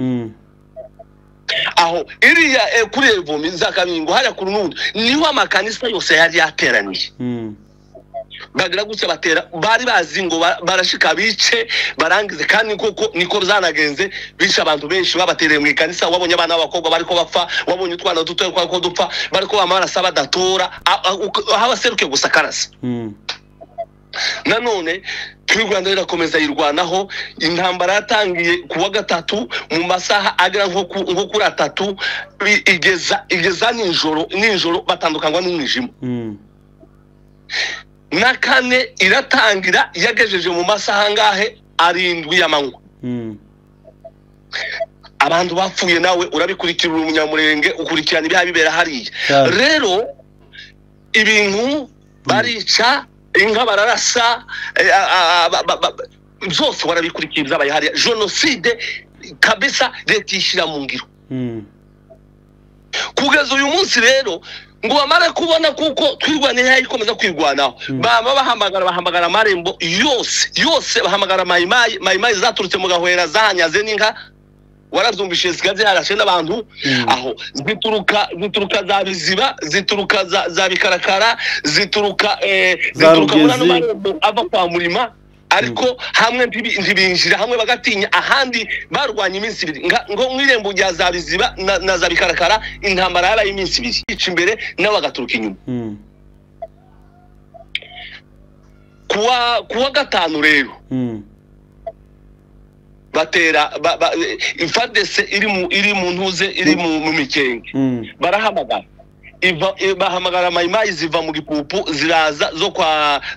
Speaker 1: Aho iriya kuri Evomi za Kabingo hariya ku Runundu niho amakanisa yose yari yateraniye. Bagira gutya batera, bari bazi ngo barashika bice barangize, kandi koko niko zanagenze, bisha abantu benshi babatereye mu ikanisa. Wabonye abana b'abakobwa bariko bapfa, wabonye utwana duto kwako dupfa, bariko bamarasa badatora, aho abaseruke gusa karasa. Nanone Twirwaneho irakomeza yirwanaho. Intambara yatangiye kuwa gatatu mu masaha agera nko kuri 3, igeza nijoro batandukanywa n'umwijima. Na kane iratangira yagejeje mu masaha ngahe 7 y'amanywa. Abantu bapfuye nawe urabikurikira umunyamurenge, ukurikirana ibyaha bibera hariya. Rero ibintu barica, inka bararasa, byose warabikurikiye byabaye hariya. Jenoside kabisa leta ishyira mu ngiro. Kugeza uyu munsi rero ngo bamare kubona kuko Twirwaneho ikomeza kwirwanaho, bama bahamagara amarembo yose, bahamagara Mayimayi zaturutse mu Gahwera zahanyaze n'inka, warabyumvishije zigaze harashe n'abantu aho zituruka za Biziba, zituruka za Bikarakara, zituruka muri ano marembo ava kwa Murima. Ariko hamwe ntibinjira, hamwe bagatinya, ahandi barwanya iminsi ibiri. Ngo mwirembo rya za Biziba na za Bikarakara intambara yaraye iminsi ibiri, ica imbere nabo bagaturuka inyuma. Kuwa gatanu rero batera FARDC iri mu ntuze, iri mu Mikenge, barahamagara bahamagara Mayimayi ziva mu Gipupu, ziraza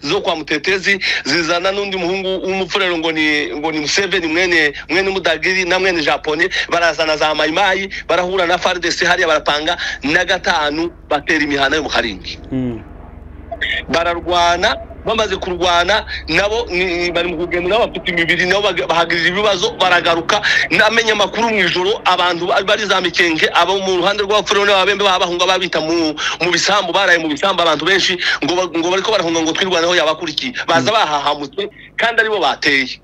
Speaker 1: zo kwa Mutetezi, zizana n'undi muhungu w'umupfurero ngo ni Museveni mwene Mudagiri na mwene Japone, barazana za Mayimayi barahura na FARDC hariya barapanga. Na gatanu batera imihana yo mu Karingi, bararwana Bamaze kurwana nabo bari mu kugenda, nabo bafite imibiri, nabo bahagirira ibibazo, baragaruka. Namenye amakuru mu ijoro, abantu bari za Mikenke, abo mu ruhande rw'Abafurero n'Ababembe bahunga, babita mu bisambu, baraye mu bisambu abantu benshi, ngo bariko barahunga, ngo Twirwaneho yabakurikiye, baza bahahamutse kandi aribo bateye.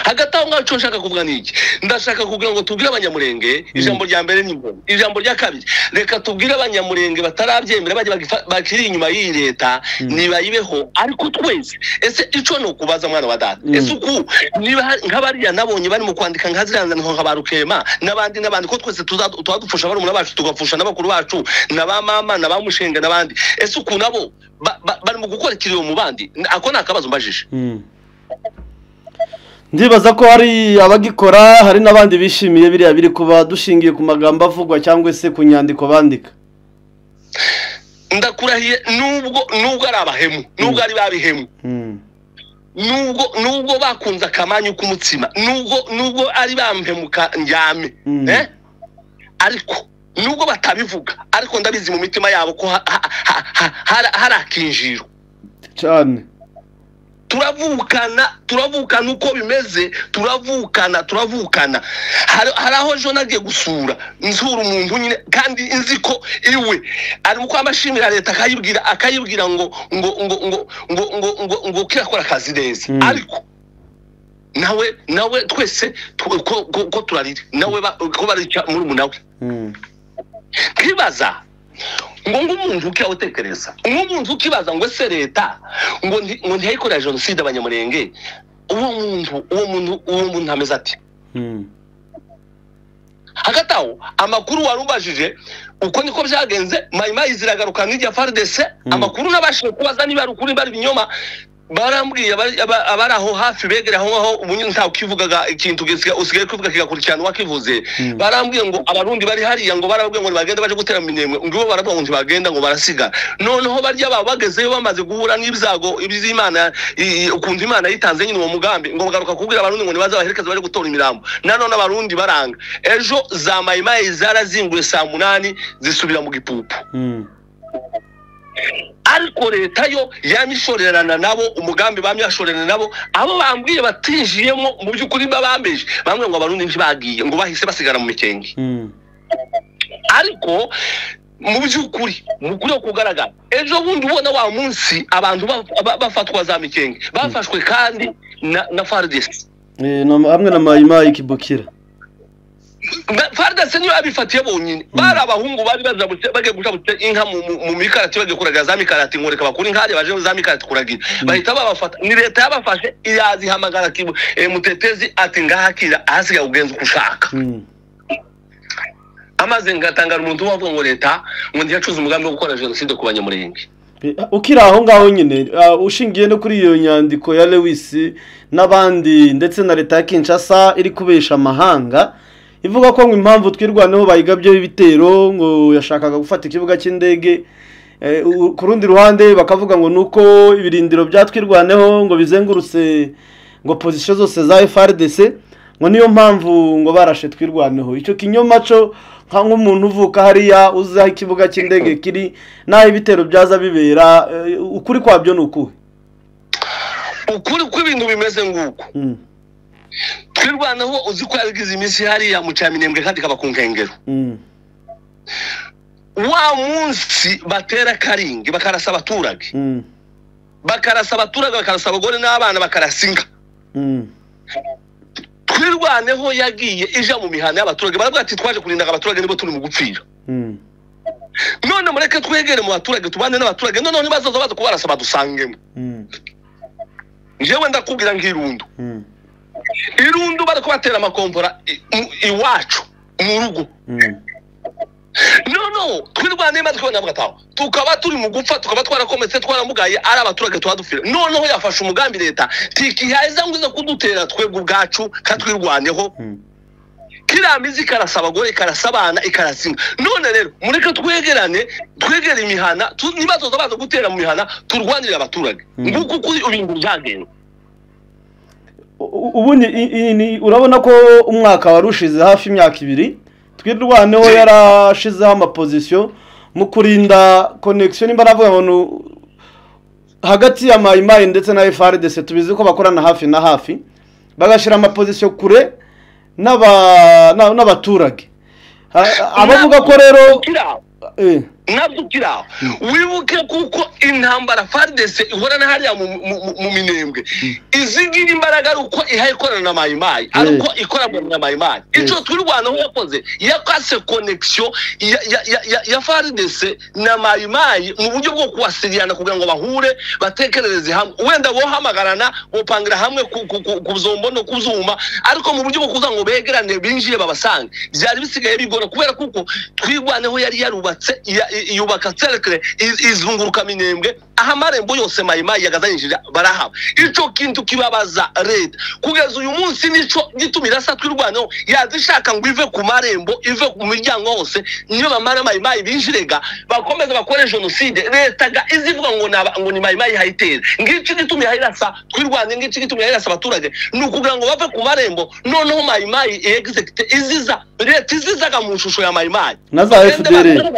Speaker 1: Hagati aho ngaho, icyo nshaka kuvuga ni iki: ndashaka kugira ngo tubwire Abanyamurenge, ijambo rya mbere ni ngo, ijambo rya kabiri, reka tubwire Abanyamurenge batarabyemera, bajya bakiri inyuma y'iyi leta, nibayibeho. Ariko twese, ese icyo ni ukubaza, mwana wa data, ese uku niba nk'abariya nabonye bari mu kwandika nka ziriya nzandiko, nka ba Rukema n'abandi n'abandi, ko twese tuba dupfusha barumuna bacu, tugapfusha n'abakuru bacu na ba mama na ba Mushenga n'abandi, ese uku nabo bari mu gukora ikiriyo mu bandi? Ako ni akabazo mbajije.
Speaker 2: Ndibaza ko hari abagikora, hari n'abandi bishimiye biriya biri kuba, dushingiye ku magambo avugwa cyangwa se ku nyandiko bandika.
Speaker 1: Ndakurahiye, nubwo ari abahemu, nubwo ari babihemu, nubwo bakunze akamanyu k'umutsima, nubwo ari bampemuka ndyame, ariko nubwo batabivuga, ariko ndabizi mu mitima yabo ko hari akinjiro.
Speaker 2: Cyane.
Speaker 1: Turavukana, turavukana, uko bimeze turavukana, turavukana. Hari aho ejo nagiye gusura, nsura umuntu nyine, kandi nzi ko iwe ari uko amashimira leta, akayibwira ngo kirakora akazi neza, ariko nawe twese ko turarira nawe ko barica muri we. Nkibaza ngo nk'umuntu ukiawutekereza, nk'umuntu ukibaza ngo ese leta ngo ntiyayikorera jenoside Abanyamurenge, uwo muntu ameze ati? Hagati aho, amakuru warumbajije, uko niko byagenze. Mayimayi ziragaruka n'irya FARDC. Amakuru nabashije kubaza niba ari ukuri, niba ari ibinyoma, barambwiye abari aho hafi begere aho ngaho, ubu ntawe ukivugaga ikintu, usigaye kuvuga kigakurikirana uwakivuze. Barambwiye ngo Abarundi bari hariya, ngo barababwiye ngo nibagende baje gutera Minembwe, ngo bo baravuga ngo ntibagenda, ngo barasigara. Noneho barya babo bagezeyo, bamaze guhura n'ibyago iby'Imana, ukuntu Imana yitanze nyine uwo mugambi, ngo bagaruka kubwira Abarundi ngo nibaze baherekeze baje gutora imirambo. Nanone Abarundi baranga. Ejo za Mayimayi zarazinguye saa 8, zisubira mu Gipupu. Ariko leta yo yamishorerana nabo, umugambi bamyashorerana nabo. Abo bambwiye batinjiyemo mu by'ukuri babambeje bamwe, ngo Abarundi ntibagiye, ngo bahise basigara mu Mikenge. Ariko mu by'ukuri, mu kuri kugaragara, ejo bundi ubona wa munsi abantu bafatwa za Mikenge, bafashwe kandi na FARDC.
Speaker 2: Hamwe na Mayimayi Kibukira.
Speaker 1: FARDC niyo abifatiye bonyine. Bari abahungu bari bazabutse, bagiye gucabutse inka mu mikarati, bagiye kuragira za mikarati, ngo reka bakure inka hariya, baje za mikarati kuragira, bahita babafata. Ni leta yabafashe, irazihamagara kibu Mutetezi ati: "Ngahakira, ahasigaye ugenza uko ushaka." Amaze ngatangara umuntu wavuga ngo leta ngo ntiyacuze umugambi wo gukora jenoside ku Banyamurenge.
Speaker 2: Ukiri aho ngaho nyine, ushingiye no kuri iyo nyandiko ya Lewis n'abandi, ndetse na leta ya Kinshasa iri kubesha amahanga ivuga ko ngo impamvu Twirwaneho bayigabyeho ibitero ngo yashakaga gufata ikibuga cy'indege, ku rundi ruhande bakavuga ngo nuko ibirindiro bya Twirwaneho ngo bizengurutse ngo position zose za FARDC, ngo niyo mpamvu ngo barashe Twirwaneho. Icyo kinyoma cyo, nk'umuntu uvuka hariya, uzi aho ikibuga cy'indege kiri n'aho ibitero byaza bibera, ukuri kwabyo ni ukuhe?
Speaker 1: Ukuri kw'ibintu bimeze nguko, Twirwaneho uzi ko yabigize iminsi hariya mu Cyaminembwe, kandi ikaba ku nkengero. Wa munsi batera Karingi, bakarasa abaturage, bakarasa abaturage, bakarasa abagore n'abana, bakarasa inka, Twirwaneho yagiye ija mu mihanda y'abaturage, baravuga ati: "Twaje kurinda abaturage, nibo turi mu gupfira. None mureke twegere mu baturage, tubane n'abaturage, noneho nibazaza baza kubarasa badusangemo." Njyewe ndakubwira nk'irundu, irundu bari kubatera amakompora iwacu mu rugo. No Twirwaneho imaze kubona bwataho, tukaba turi mu gupfa, tukaba twarakometse, twaramugaye, ari abaturage tuba dupfira. Noneho yafashe umugambi leta tikihaza ngo ize kudutera twebwe ubwacu katwirwaneho. Kiriya mizi ikarasa abagore, ikarasa abana, ikarasa inka. None rero mureke twegerane, twegere imihana, niba tuza baza gutera mu mihana, turwanirire abaturage. Nguko uko ibintu byagenze.
Speaker 2: Ubundi urabona ko umwaka wari ushize, hafi imyaka 2, Twirwaneho yarashizeho ama position mu kurinda connexion, nimba navuga ngo Hagati ya Mayimayi ndetse na FARDC tubizi ko bakorana hafi na hafi, bagashyira amapozisiyo kure n'abaturage. Abavuga ko rero
Speaker 1: nabyo ukiraho wibuke kuko intambara FARDC ihorana hariya mu Minembwe izigira imbaraga ari uko ihaye ikorana na Mayimayi, ari uko ikorana na Mayimayi. Icyo Twirwaneho yakoze, yakase connection ya FARDC na Mayimayi mu buryo bwo kuwasiriyana kugira ngo bahure batekerereze hamwe, wenda bohamagarana bopangira hamwe ku zombo no kuzuma, ariko mu buryo bwo kuza ngo begerane binjiye babasange byari bisigaye bigora, kubera kuko Twirwaneho yari yarubatse yubaka cercle izunguruka Minembwe aho amarembo yose Mayimayi yagazanyije barahaba. Ico kintu kibabaza leta kugeza uyu munsi, nico gitumira sa Twirwaneho yazishaka ngo ive ku marembo, ive ku miryango hose, niyo bamara Mayimayi binjirega bakomeza bakore jenoside. Leta ga izivuga ngo ngo ni Mayimayi hayitera, ngici gitumira hayirasa Twirwane, ngici gitumira hayirasa abaturage, ni ukugira ngo bave ku marembo, noneho Mayimayi execute iziza leta izizaga mu shusho ya Mayimayi
Speaker 2: na za FDR,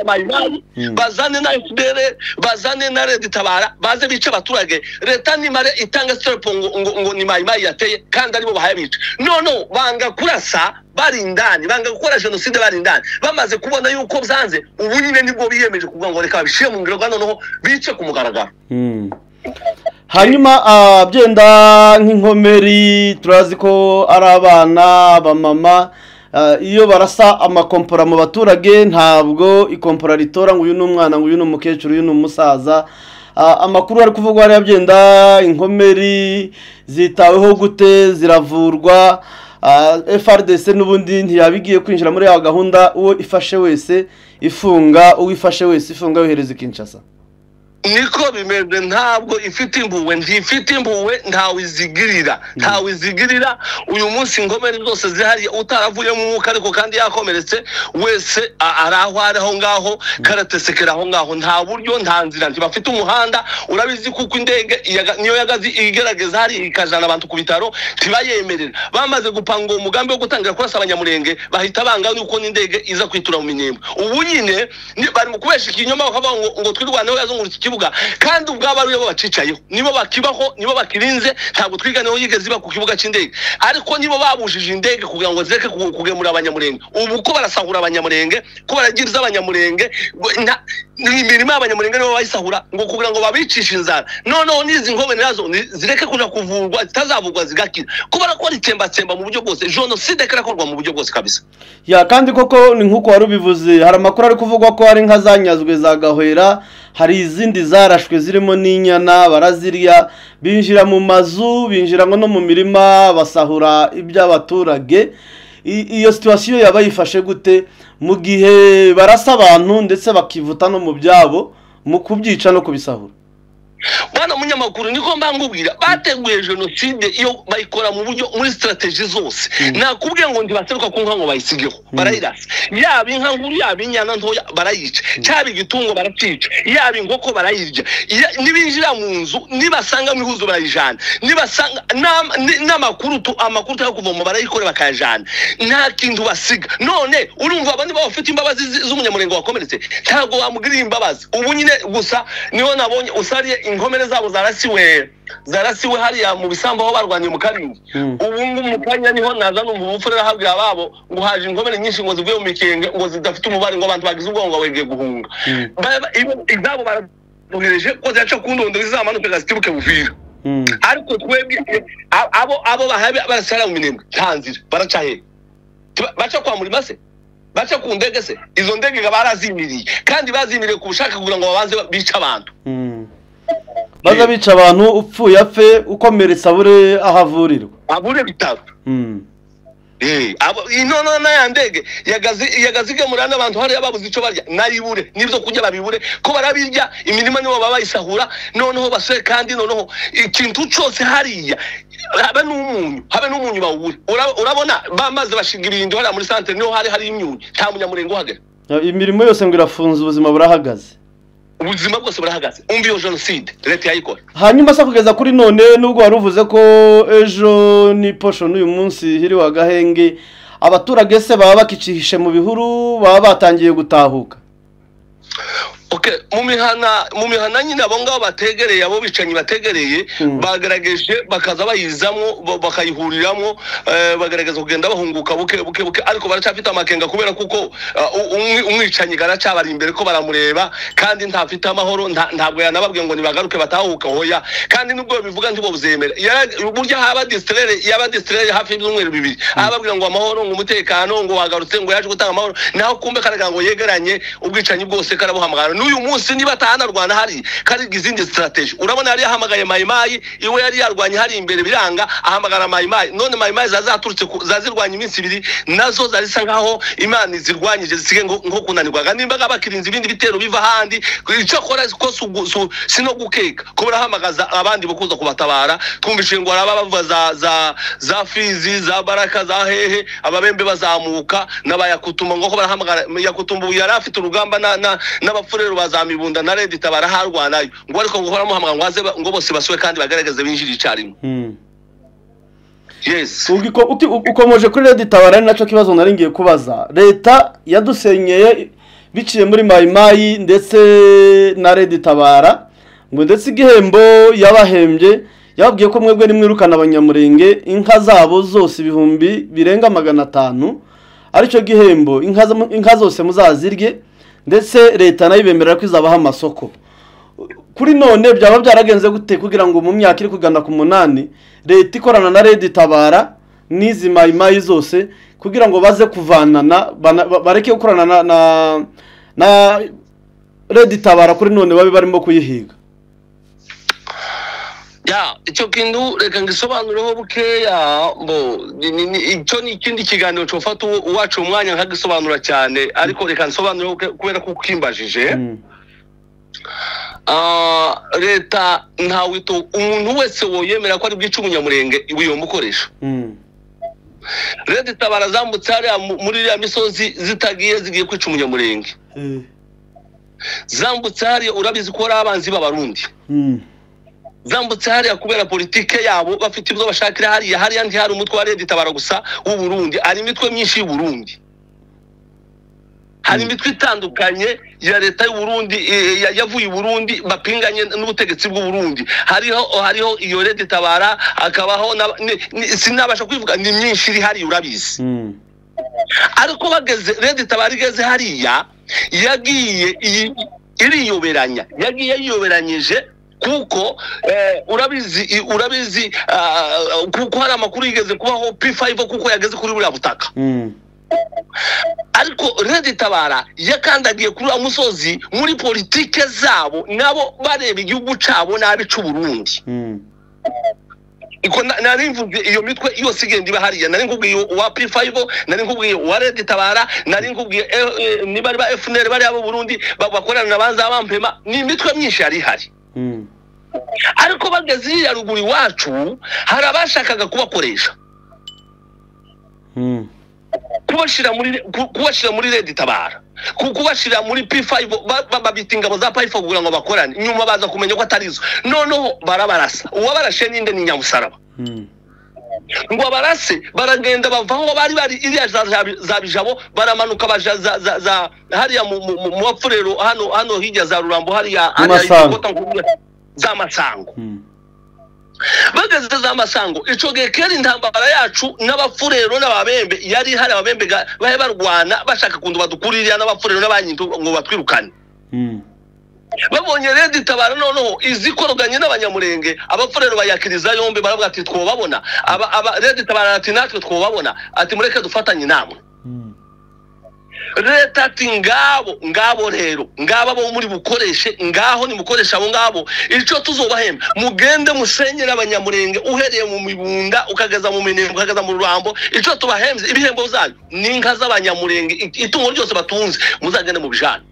Speaker 1: bazane na FDR, bazane na Red Tabara, baze bice abaturage. Leta nimare itanga step ngo ni Mayimayi yateye kandi aribo bahaye bica. No banga kurasa bari indani, banga gukora jenoside bari indani. Bamaze kubona yuko byanze, ubu nyine nibwo biyemeje kuvuga ngo reka babishire mu ngiro, noneho bice ku mugaragaro.
Speaker 2: Hanyuma byenda nk'inkomeri turazi ko ari abana abamama, iyo barasa amakompora mu baturage ntabwo ikompora ritora ngo uyu ni umwana, ngo uyu ni umukecuru, uyu ni umusaza. Amakuru ari kuvugwa hariya byenda inkomeri zitaweho gute, ziravurwa? FARDC n'ubundi ntiyabigiye kwinjira muri ya gahunda, uwo ifashe wese ifunga, uwo ifashe wese ifunga yohereza Kinshasa.
Speaker 1: Niko bimeze, ntabwo ifite impuhwe, ntifite impuhwe, ntawe izigirira, ntawe izigirira. Uyu munsi inkomere zose zihariye utaravuye mu mwuka ariko kandi yakomeretse wese ari aho ari aho ngaho, karatesekera aho ngaho, nta buryo, nta nzira, ntibafite umuhanda. Urabizi kuko indege niyo yagazi igerageza hari ikajana abantu ku bitaro ntibayemerera. Bamaze gupanga uwo mugambi wo gutangira kurasa Abanyamurenge, bahita banga nuko n'indege iza kwitura mu Minembwe. Ubu nyine bari mu kubesha ikinyoma bakavuga ngo Twirwaneho yazungurutse ikibuga, kandi ubwabo ari bo bacicayeho, nibo bakibaho, nibo bakirinze. Ntabwo Twirwaneho yigeze iba ku kibuga cy'indege, ariko nibo babujije indege kugira ngo zireke kugemura Abanyamurenge. Ubu ko barasahura Abanyamurenge, ko baragiriza Abanyamurenge, imirima y'Abanyamurenge nibo bayisahura ngo kugira ngo babicishe inzara. Noneho n'izi nkomere nazo zireke kuja kuvurwa, zitazavurwa zigakira, ko barakora itsembatsemba mu buryo bwose. Jenoside irakorwa mu buryo bwose kabisa.
Speaker 2: Ya kandi koko ni nkuko wari ubivuze, hari amakuru ari kuvugwa ko hari inka zanyazwe za Gahwera, hari izindi zarashwe zirimo n'inyana barazirya, binjira mu mazu, binjira ngo no mu mirima basahura iby'abaturage. Iyo situation yaba yifashe gute mu gihe barasa abantu ndetse bakivuta no mu byabo mu kubyica no kubisahura?
Speaker 1: Bwana munyamakuru, niko mbangubwira, bateguye jenoside iyo bayikora mu buryo muri strategy zose. Nakubwiye ngo ntibaseruka ku nka ngo bayisigeho, barayirasa, yaba inka nkuru, yaba inyana ntoya barayica, cyaba igitungo baracica, yaba inkoko barayirya, nibinjira mu nzu nibasanga mu ihuzo barayijana, nibasanga n'amakuru amakuru yo kuvoma barayikora bakayajana, nta kintu basiga. None urumva abandi bafite imbabazi z'umunyamurenge wakomeretse, ntabwo wamugirira imbabazi. Ubu nyine gusa niho nabonye usariye inkomere zabo zarasiwe hariya mu bisambo aho barwaniye mu Karingi. Ubu mu kanya niho naza numva ubupfura habwira ababo ngo haje inkomere nyinshi ngo zivuye mu Mikenge, ngo zidafite umubare, ngo abantu bagize ubwongo bagiye guhunga. Izabo barabohereje ko zaca ku ndondo zizamanuka zitibuke Buvira. Ariko twebwe abo bahabe barasara mu Minembwe nta nzira, baraca he? Baca kwa Murima se? Baca ku ndege se? Izo ndege barazimiriye, kandi bazimiriye ku bushake kugira ngo babanze bica abantu.
Speaker 2: Baza bica abantu, upfuye apfe, ukomeretsa abure ahavurirwa,
Speaker 1: abure bitaro. Ino na ya ndege yagazigemura n'abantu hariya babuze icyo barya, nayibure n'ibyo kurya babibure, ko barabirya, imirima nibo baba bayisahura. Noneho basore kandi noneho ikintu cyose hariya habe n'umunyu bawubure. Urabona bamaze bashinga ibintu hariya muri centre, niho hari imyunyu, nta munyamurenge uhagera.
Speaker 2: Imirimo yose ngo irafunze, ubuzima burahagaze,
Speaker 1: ubuzima bwose burahagaze. Umva iyo jenoside leta yayikora.
Speaker 2: Hanyuma se kugeza kuri none, nubwo wari uvuze ko ejo ni posho n'uyu munsi hiriwe agahenge, abaturage se baba bakicishe mu bihuru, baba batangiye gutahuka?
Speaker 1: Okay, mu mihana nyine abo ngabo bategereye, abo bicanyi bategereye, bagerageje bakaza bayizamo, bakayihuriramo, bagerageza kugenda bahunguka buke buke buke, ariko baracyafite amakenga kubera kuko umwicanyi garacyabari imbere ko baramureba, kandi ntafite amahoro, ntabwo yanababwiye ngo nibagaruke batahuka, hoya. Kandi nubwo bivuga ntibo buzemera, burya haba distrere, yaba distrere hafi y'ibyumweru 2, ababwira ngo amahoro, ngo umutekano, ngo wagarutse, ngo yaje gutanga amahoro, naho kumbe karaga ngo yegeranye ubwicanyi bwose karabuhamagara. N'uyu munsi niba atahanarwana hari kariga izindi strategy. Urabona yari yahamagaye Mayimayi, iwe yari yarwanye hari imbere biranga, ahamagara Mayimayi. None Mayimayi zazaturutse zazirwanya iminsi 2, nazo zarisa nkaho Imana izirwanyije zisige nko kunanirwaga. Nimba bakirinze ibindi bitero biva handi, icyo akora ko sino gukeka ko barahamagaza abandi bokuza kubatabara. Twumvise ngo araba bava za Fizi, za Baraka, za hehe, ababembe bazamuka n'abayakutuma, ngo ko barahamagara Yakutumba. Yari afite urugamba n'abafurero bazamibunda na Red Tabara harwanayo, ngo ariko ngo horamuhamagara ngo aze ngo bose basuwe kandi bagaragaze binjira icarimwe. Yes.
Speaker 2: Ukomoje kuri Red Tabara, ari naco kibazo nari ngiye kubaza. Leta yadusenyeye biciye muri Mayimayi ndetse na Red Tabara, ngo ndetse igihembo yabahembye yababwiye ko mwebwe nimwirukana abanyamurenge inka zabo zose 500,000, aricyo gihembo, inka zose muzazirye, ndetse leta nayo ibemerera ko izabaha amasoko. Kuri none byaba byaragenze gute kugira ngo mu myaka iri kugana ku 8 leta ikorana na Red Tabara n'izi Mayimayi zose kugira ngo baze kuvanana, bareke gukorana na Red Tabara, kuri none babe barimo kuyihiga?
Speaker 1: Ya, icyo kintu reka ngisobanureho bukeya, mbo icyo ni ikindi kiganiro cofata uwacu umwanya nkagisobanura cyane, ariko reka nsobanureho kubera ko ukimbajije. Leta ntawito umuntu wese woyemera ko ari bwica umunyamurenge wiyomukoresha. Red Tabara zambutse hariya muri iriya misozi zitagiye zigiye kwica umunyamurenge. Zambutse hariya, urabizi ko ari abanzi b'abarundi. Zambutse hariya kubera politike yabo, bafite ibyo bashakira hariya. Hariya ntihari umutwe wa Red Tabara gusa w'u Burundi, hari imitwe myinshi y'u Burundi, hari imitwe itandukanye ya leta y'u Burundi, yavuye i Burundi bapinganye n'ubutegetsi bw'u Burundi. Hariho iyo Red Tabara, akabaho sinabasha kwivuga, ni myinshi iri hariya urabizi. Ariko bageze Red Tabara igeze hariya, yagiye iriyoberanya, yagiye yiyoberanyije kuko urabizi kuko hari amakuru yigeze kubaho P5 kuko yageze kuri buriya butaka. Ariko Red Tabara yakandagiye kuri wa musozi muri politike zabo, nabo bareba igihugu cabo nabi c'u Burundi. Iko nari mvuze iyo mitwe yose igenda iba hariya, nari nkubwiye uwa P5, nari nkubwiye uwa Red Tabara, nari nkubwiye niba ari ba FNL bari abo Burundi bakorana na banza bampema, ni imitwe myinshi yari ihari. Ariko bageze iriya ruguru iwacu hari abashakaga kubakoresha, kubashira muri Red Tabara, kubashira muri P5, babita ingabo za P5 kugira ngo bakorane. Nyuma baza kumenya ko atarizo, noneho barabarasa. Uwabarashe ninde? Ni Nyamusaraba. Ngo abarase, baragenda bavaho bari bari iriya za Bijabo, baramanuka baja za hariya mu Bapfurero, hano hirya za Rurambo, hariya za Masango. Bageze za Masango, ico gihe kera intambara yacu n'abapfurero n'ababembe yari hari, ababembe bahe barwana bashaka kundu badukurira n'abapfurero n'abanyintu ngo batwirukane. Babonye Red Tabara noneho izikoroganye n'abanyamurenge, abapfurero bayakiriza yombi, baravuga ati twobabona. Aba Red Tabara ati natwe twobabona, ati mureke dufatanye namwe. Leta ati ngabo rero ngabo bo muri bukoreshe, ngaho ni mukoresha abo ngabo, ico tuzobahemba mugende musenyera abanyamurenge uhereye mu Mibunda ukageza mu Minembwe ukageza mu Rurambo, ico tubahemze ibihembo zanyu n'inka z'abanyamurenge, itungo ryose batunze muzagende mu bijana.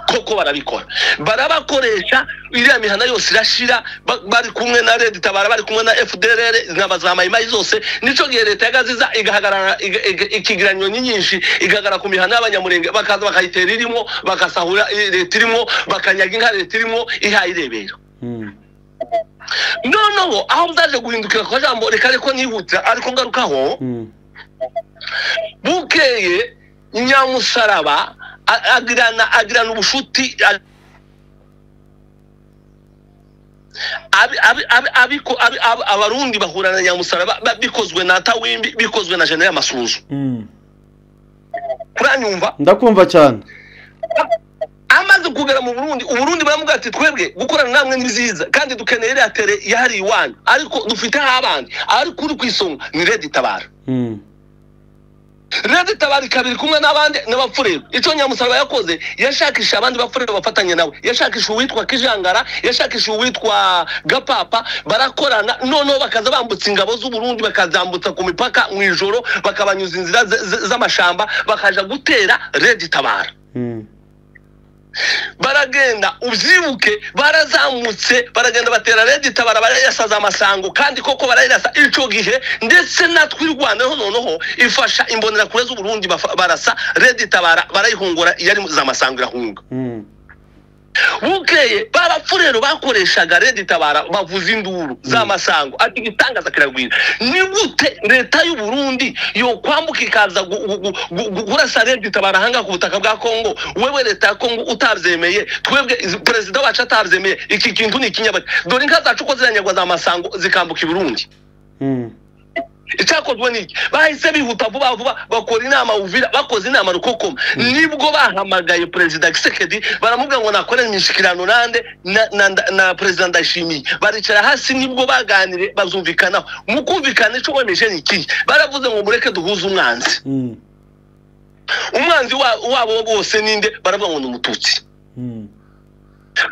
Speaker 1: Koko barabikora, barabakoresha, iriya mihana yose irashira, bari kumwe na Red Tabara, bari kumwe na FDLR n'abazama Mayimayi zose. Nico gihe leta yagaziza igahagarara ikigiranyo nyinshi, igahagarara ku mihana y'abanyamurenge, bakaza bakayitera irimo, bakasahura leta irimo, bakanyaga inka leta irimo, ihaye irebera. Noneho aho byaje guhindukira kwa jambo reka ariko nihutira, ariko ngarukaho, bukeye Nyamusaraba agirana ubushuti abarundi bahura na Nyamusaraba bikozwe na Tawimbi, bikozwe na General Masunzu. Kuranyumva?
Speaker 2: Ndakumva cyane.
Speaker 1: Amaze kugera mu Burundi, Uburundi baramubwira ati twebwe gukorana namwe ni byiza kandi dukeneye iriya tere yahari iwanyu, ariko dufite abandi, ariko uri kwisonga ni Red Tabara. Red Tabara kabiri kumwe n'abandi n'abapfurero. Icyo Nyamusaraba yakoze, yashakisha abandi bapfurero bafatanye nawe, yashakisha uwitwa Kijangara, yashakisha uwitwa Gapapa, barakorana. Noneho bakaza bambutsa ingabo z'u Burundi, bakazambutsa ku mipaka mu ijoro, bakabanyuza inzira z'amashamba, bakaja gutera Red Tabara. Baragenda, ubyibuke, barazamutse, baragenda batera Red Tabara, barayasaza amasango kandi koko barayirasa ico gihe. Ndetse natwe i Rwanda noneho ifasha imbonerakure z'u Burundi, barasa Red Tabara, barayihungura, yari za masango irahunga. Bukeye barapfurero bakoreshaga Red Tabara bavuza induru za masango ati igitangaza kiragwira. Ni gute leta y'u Burundi yo kwambuka ikaza gurasa Red Tabara hanga ku butaka bwa Kongo, wewe leta ya Kongo utabyemeye, twebwe perezida wacu atabyemeye, iki kintu ni ikinyabaki. Dore inka zacu ko ziranyagwa za masango zikambuka i Burundi. Icyakozwe niki? Bahise bihuta vuba vuba bakora inama Uvira, bakoze inama Rukokoma. Nibwo bahamagaye perezida Kisekedi, baramubwira ngo nakorere imishikirano nande na perezida Ndayishimiye. Baricara hasi, nibwo baganire, bazumvikanaho. Mu kumvikana ico wemeje ni iki? Baravuze ngo mureke duhuze umwanzi. Umwanzi wabo bose ninde? Baravuga ngo ni umututsi.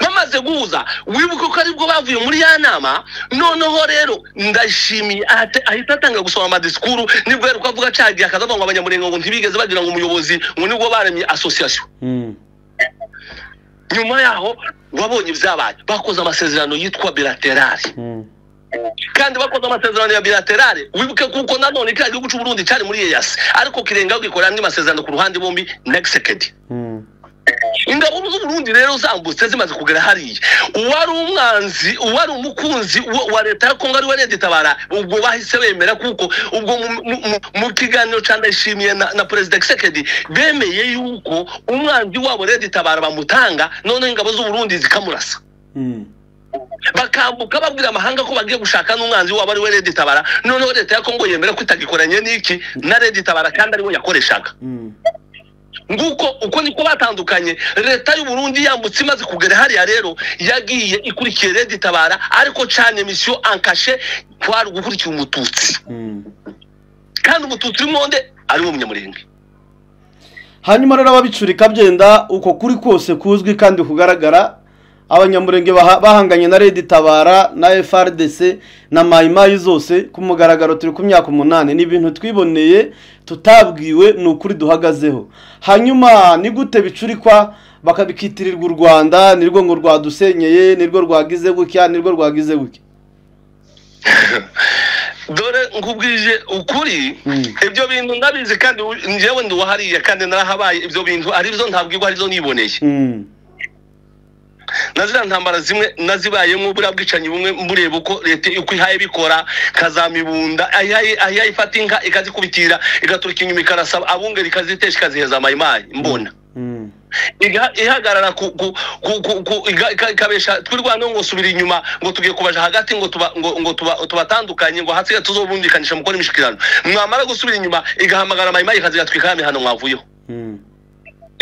Speaker 1: Bamaze guhuza, wibuke ko aribwo bavuye muri ya nama. Noneho rero Ndayishimiye ahita atanga gusoma amadisikuru, nibwo yaruka avuga cagiye akazavuga ngo abanyamurenge ngo ntibigeze bagira ngo umuyobozi, ngo nibwo baremye association. Nyuma yaho wabonye ibyabaye, bakoze amasezerano yitwa bilaterale. Kandi bakoze amasezerano ya bilaterale, wibuke kuko nanone kiriya gihugu c'u Burundi cari muri EAC, ariko kirengaho gikora andi masezerano ku ruhande bombi na Tshisekedi. Ingabo z'u Burundi rero zambutse zimaze kugera hariya, uwari umwanzi, uwari umukunzi wa leta ya Kongo ari we Red Tabara, ubwo bahise bemera, kuko ubwo mu kiganiro ca Ndayishimiye na perezida Tshisekedi bemeye yuko umwanzi wabo Red Tabara bamutanga, none ingabo z'u Burundi zikamurasa. Bakambuka babwira amahanga ko bagiye gushaka n'umwanzi wabo ari we Red Tabara. Noneho leta ya Kongo yemera ko itagikoranye n'iki na Red Tabara kandi ari we yakoreshaga. Nguko uko niko batandukanye. Leta y'u Burundi yambutse imaze kugera hariya rero yagiye ikurikiye Red Tabara, ariko cane mission encachée kwari gukurikira umututsi. Kandi umututsi w'Imonde ari umunyamurenge.
Speaker 2: Hanyuma rero ababicurika byenda uko kuri kose kuzwi kandi kugaragara, abanyamurenge bahanganye na Red Tabara na FRDC na Mayimayi zose ku mugaragaro turi ku myaka 8, ni ibintu twiboneye tutabwiwe, ni ukuri duhagazeho. Hanyuma ni gute bicurikwa bakabikitirirwa u Rwanda, nirwo ngo rwadusenyeye, nirwo rwagize gutya, nirwo rwagize gutya?
Speaker 1: Dore nkubwije ukuri, ibyo bintu ndabizi kandi njyewe ndi wahariye kandi narahabaye. Ibyo bintu ari byo ntabwirwa, ari byo niboneye. Na ziriya ntambara zimwe nazibayemo, buriya bwicanyi bumwe mbureba uko leta uko ihaye bikora, kazamibunda ahihaye ifata inka ikazikubitira, igaturika inyuma ikarasaba abungeri, ikazitesha ikaziheza mayimayi mbona. Ihagarara ikabesha twirwano ngo subira inyuma, ngo tugiye kubaja hagati, ngo tuba ngo tubatandukanye, ngo hasigaye tuzobumvikanisha mukora imishikirano. Mwamara gusubira inyuma igahamagara mayimayi ikazigatwika hano mwavuyeho.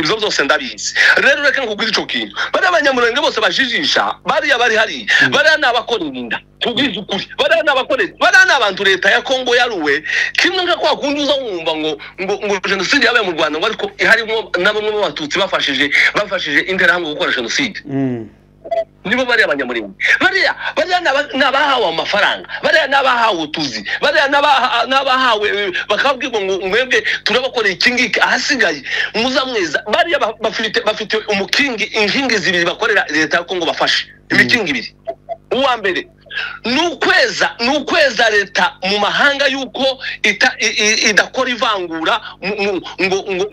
Speaker 1: Ibyo byose ndabizi. Rero reka nkubwire ico kintu, bariya abanyamurenge bose bajijisha, bariya bari hariya, bariya ni abakora inda, tubwize ukuri, bariya ni abakora, bariya ni abantu leta ya Kongo yaruwe. Kimwe nka kwa kundi uza wumva ngo ngo jenoside yabaye mu Rwanda, ngo ariko harimo na bamwe mu batutsi bafashije interahamwe gukora jenoside. Nibo bariya abanyamurenge, bariya ni abahawe amafaranga, bariya ni abahawe utuzi, bariya ni abahawe bakabwirwa ngo mwebwe turabakoreye iki ngiki, ahasigaye muzamweza. Bariya bafite umukingi, inkingi zibiri bakorera leta ya Kongo, bafashe imikingi ibiri. Uwa mbere ni ukweza leta mu mahanga yuko idakora ivangura, ngo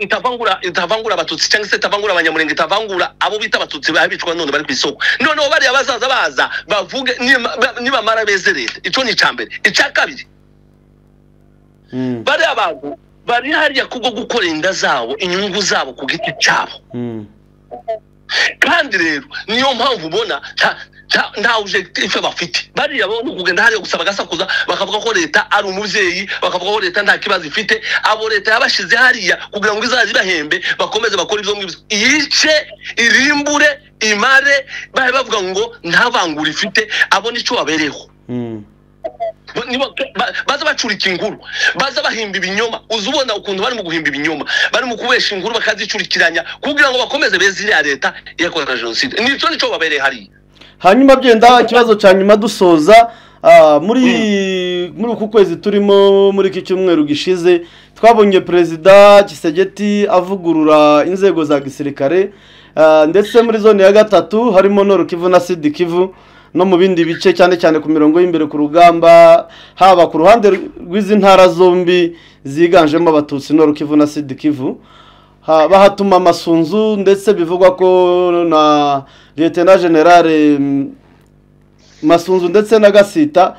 Speaker 1: itavangura abatutsi cyangwa se itavangura abanyamurenge, itavangura abo bita abatutsi babicwa none bari ku isoko. Noneho bariya bazaza baza bavuge nibamara beze leta. Ico ni icya mbere. Icya kabiri, bariya bantu Bari hariya kubwo gukora inda zabo, inyungu zabo ku giti cyabo. Kandi rero niyo mpamvu ubona nta objectif bafite. Bariya bo ni ukugenda hariya gusa bagasakuza, bakavuga ko leta ari umubyeyi, bakavuga ko leta nta kibazo ifite. Abo leta yabashize hariya kugira ngo izaze ibahembe, bakomeze bakore ibyo ngibyo, yice, irimbure, imare, bahe bavuga ngo nta vangura ifite. Abo nicyo babereho. Baza bacurika inkuru, baza bahimba ibinyoma. Uza ubona ukuntu bari mu guhimba ibinyoma, bari mu kubesha inkuru, bakazicurikiranya kugira ngo bakomeze beze iriya leta yakoze jenoside. Nicyo babereye hariya.
Speaker 2: Hanyuma byenda ikibazo cya nyuma dusoza, muri uku kwezi turimo, muri iki cyumweru gishize, twabonye Perezida Tshisekedi avugurura inzego za gisirikare, ndetse muri zone ya gatatu harimo Nord Kivu na Sud Kivu no mu bindi bice, cyane cyane ku mirongo y'imbere ku rugamba, haba ku ruhande rw'izi ntara zombi ziganjemo Abatutsi, Nord Kivu na Sud Kivu. Bahatuma Amasunzu, ndetse bivugwa ko na Lieutenant General Masunzu ndetse na Gasita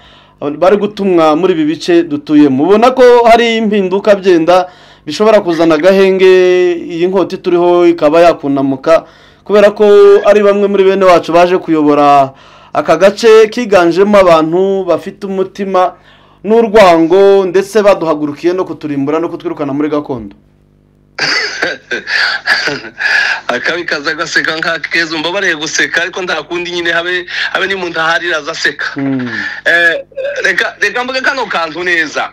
Speaker 2: bari gutumwa muri ibi bice dutuye. Mubona ko hari impinduka byenda bishobora kuzana agahenge, iyi nkota turiho ikaba yakunamuka, kubera ko ari bamwe muri bene wacu baje kuyobora aka gace kiganjemo abantu bafite umutima n'urwango, ndetse baduhagurukiye no kuturimbura no kutwirukana muri gakondo.
Speaker 1: Akabi kaza gaseka nk'akeza. Umbabarire guseka, ariko nta kundi nyine, habe n'umuntu aharira azaseka. Reka mvuge kano kantu neza.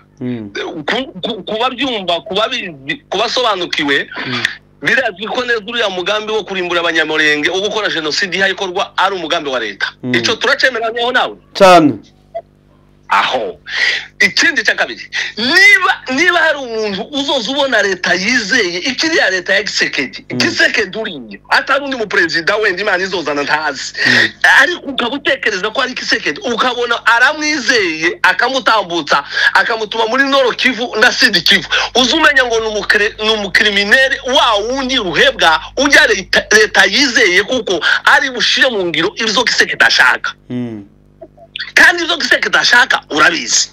Speaker 1: Kuba byumva, kuba bizi, kubasobanukiwe, birazwi ko neza uriya mugambi wo kurimbura Abanyamurenge, wo gukora jenoside ihayikorwa, ari umugambi wa leta. Icyo turacemeranyeho nawe?
Speaker 2: Cyane.
Speaker 1: Aho ikindi cya kabiri, niba hari umuntu uzoza ubona leta yizeye, ikiriya leta ya Tshisekedi, Tshisekedi uriya, atari undi muperezida wenda Imana izozana ntazi, ariko ukaba utekereza ko ari Tshisekedi, ukabona aramwizeye, akamutambutsa, akamutuma muri Nord Kivu na Sud Kivu, uza umenya ngo ni umucriminel wa wundi ruhebwa ujya leta yizeye, kuko ari bushire mu ngiro ibyo Tshisekedi ashaka. Kandi ibyo Tshisekedi ashaka urabizi.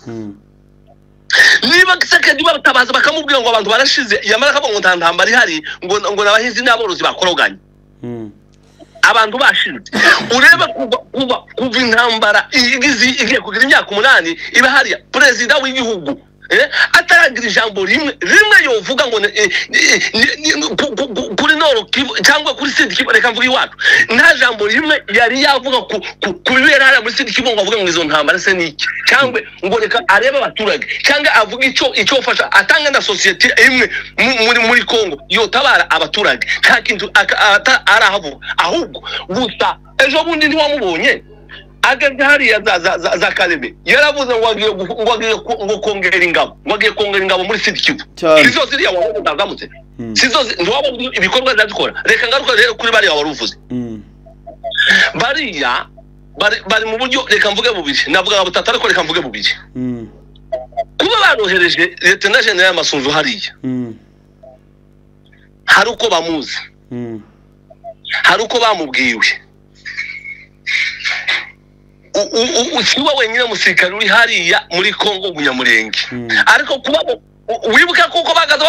Speaker 1: Niba Tshisekedi batabaza bakamubwira ngo abantu barashize, yamara akavuga ngo nta ntambara ihari, ngo n'abahinzi n'aborozi bakoroganye, abantu bashize. Urebe kuva intambara igiye kugira imyaka 8 iba hariya, perezida w'igihugu ataragira ijambo rimwe rimwe yovuga ngo kuri Nord Kivu cyangwa kuri Sud Kivu. Reka mvuge iwacu, nta jambo rimwe yari yavuga ku bibera hariya muri Sud Kivu, ngo avuge ngo izo ntambara se niki, cyangwa ngo reka arebe abaturage, cyangwa avuge icyo fasha atanga na sosiyete imwe muri Kongo yotabara abaturage. Nta kintu arahavuga. Ahubwo gusa ejo bundi ntiwamubonye ageze hariya za Kalebe, yaravuze ngo agiye ngo kongera ingabo, ngo agiye kongera ingabo muri Sud Kivu. Sizo ziriya wazamutse, sizo ntiwabona ibikorwa zazikora. Reka ngaruka rero kuri bariya waruvuze. Bariya bari mu buryo, reka mvuge bubiri, navuga butatu ariko reka mvuge bubiri. Kuba barohereje Lieutenant General Masunzu hariya, hari uko bamuzi, hari uko bamubwiwe. Siwe wenyine musirikare uri hariya muri Kongo w'umunyamurenge, ariko kuba wibuka kuko bagaza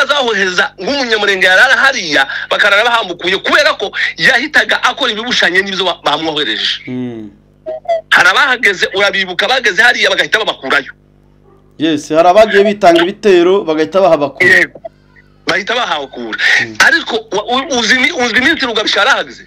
Speaker 1: bahohereza nk'umunyamurenge yarara hariya, bakarara bahambukuye, kubera ko yahitaga akora ibibushanye n'ibyo bamwohereje. Hari abahageze, urabibuka, bageze hariya bagahita babakurayo.
Speaker 2: Yes, hari abagiye bitanga ibitero bagahita bahabakura.
Speaker 1: Bahita bahabakura. Ariko uzi iminsi Rugabisha yarahageze?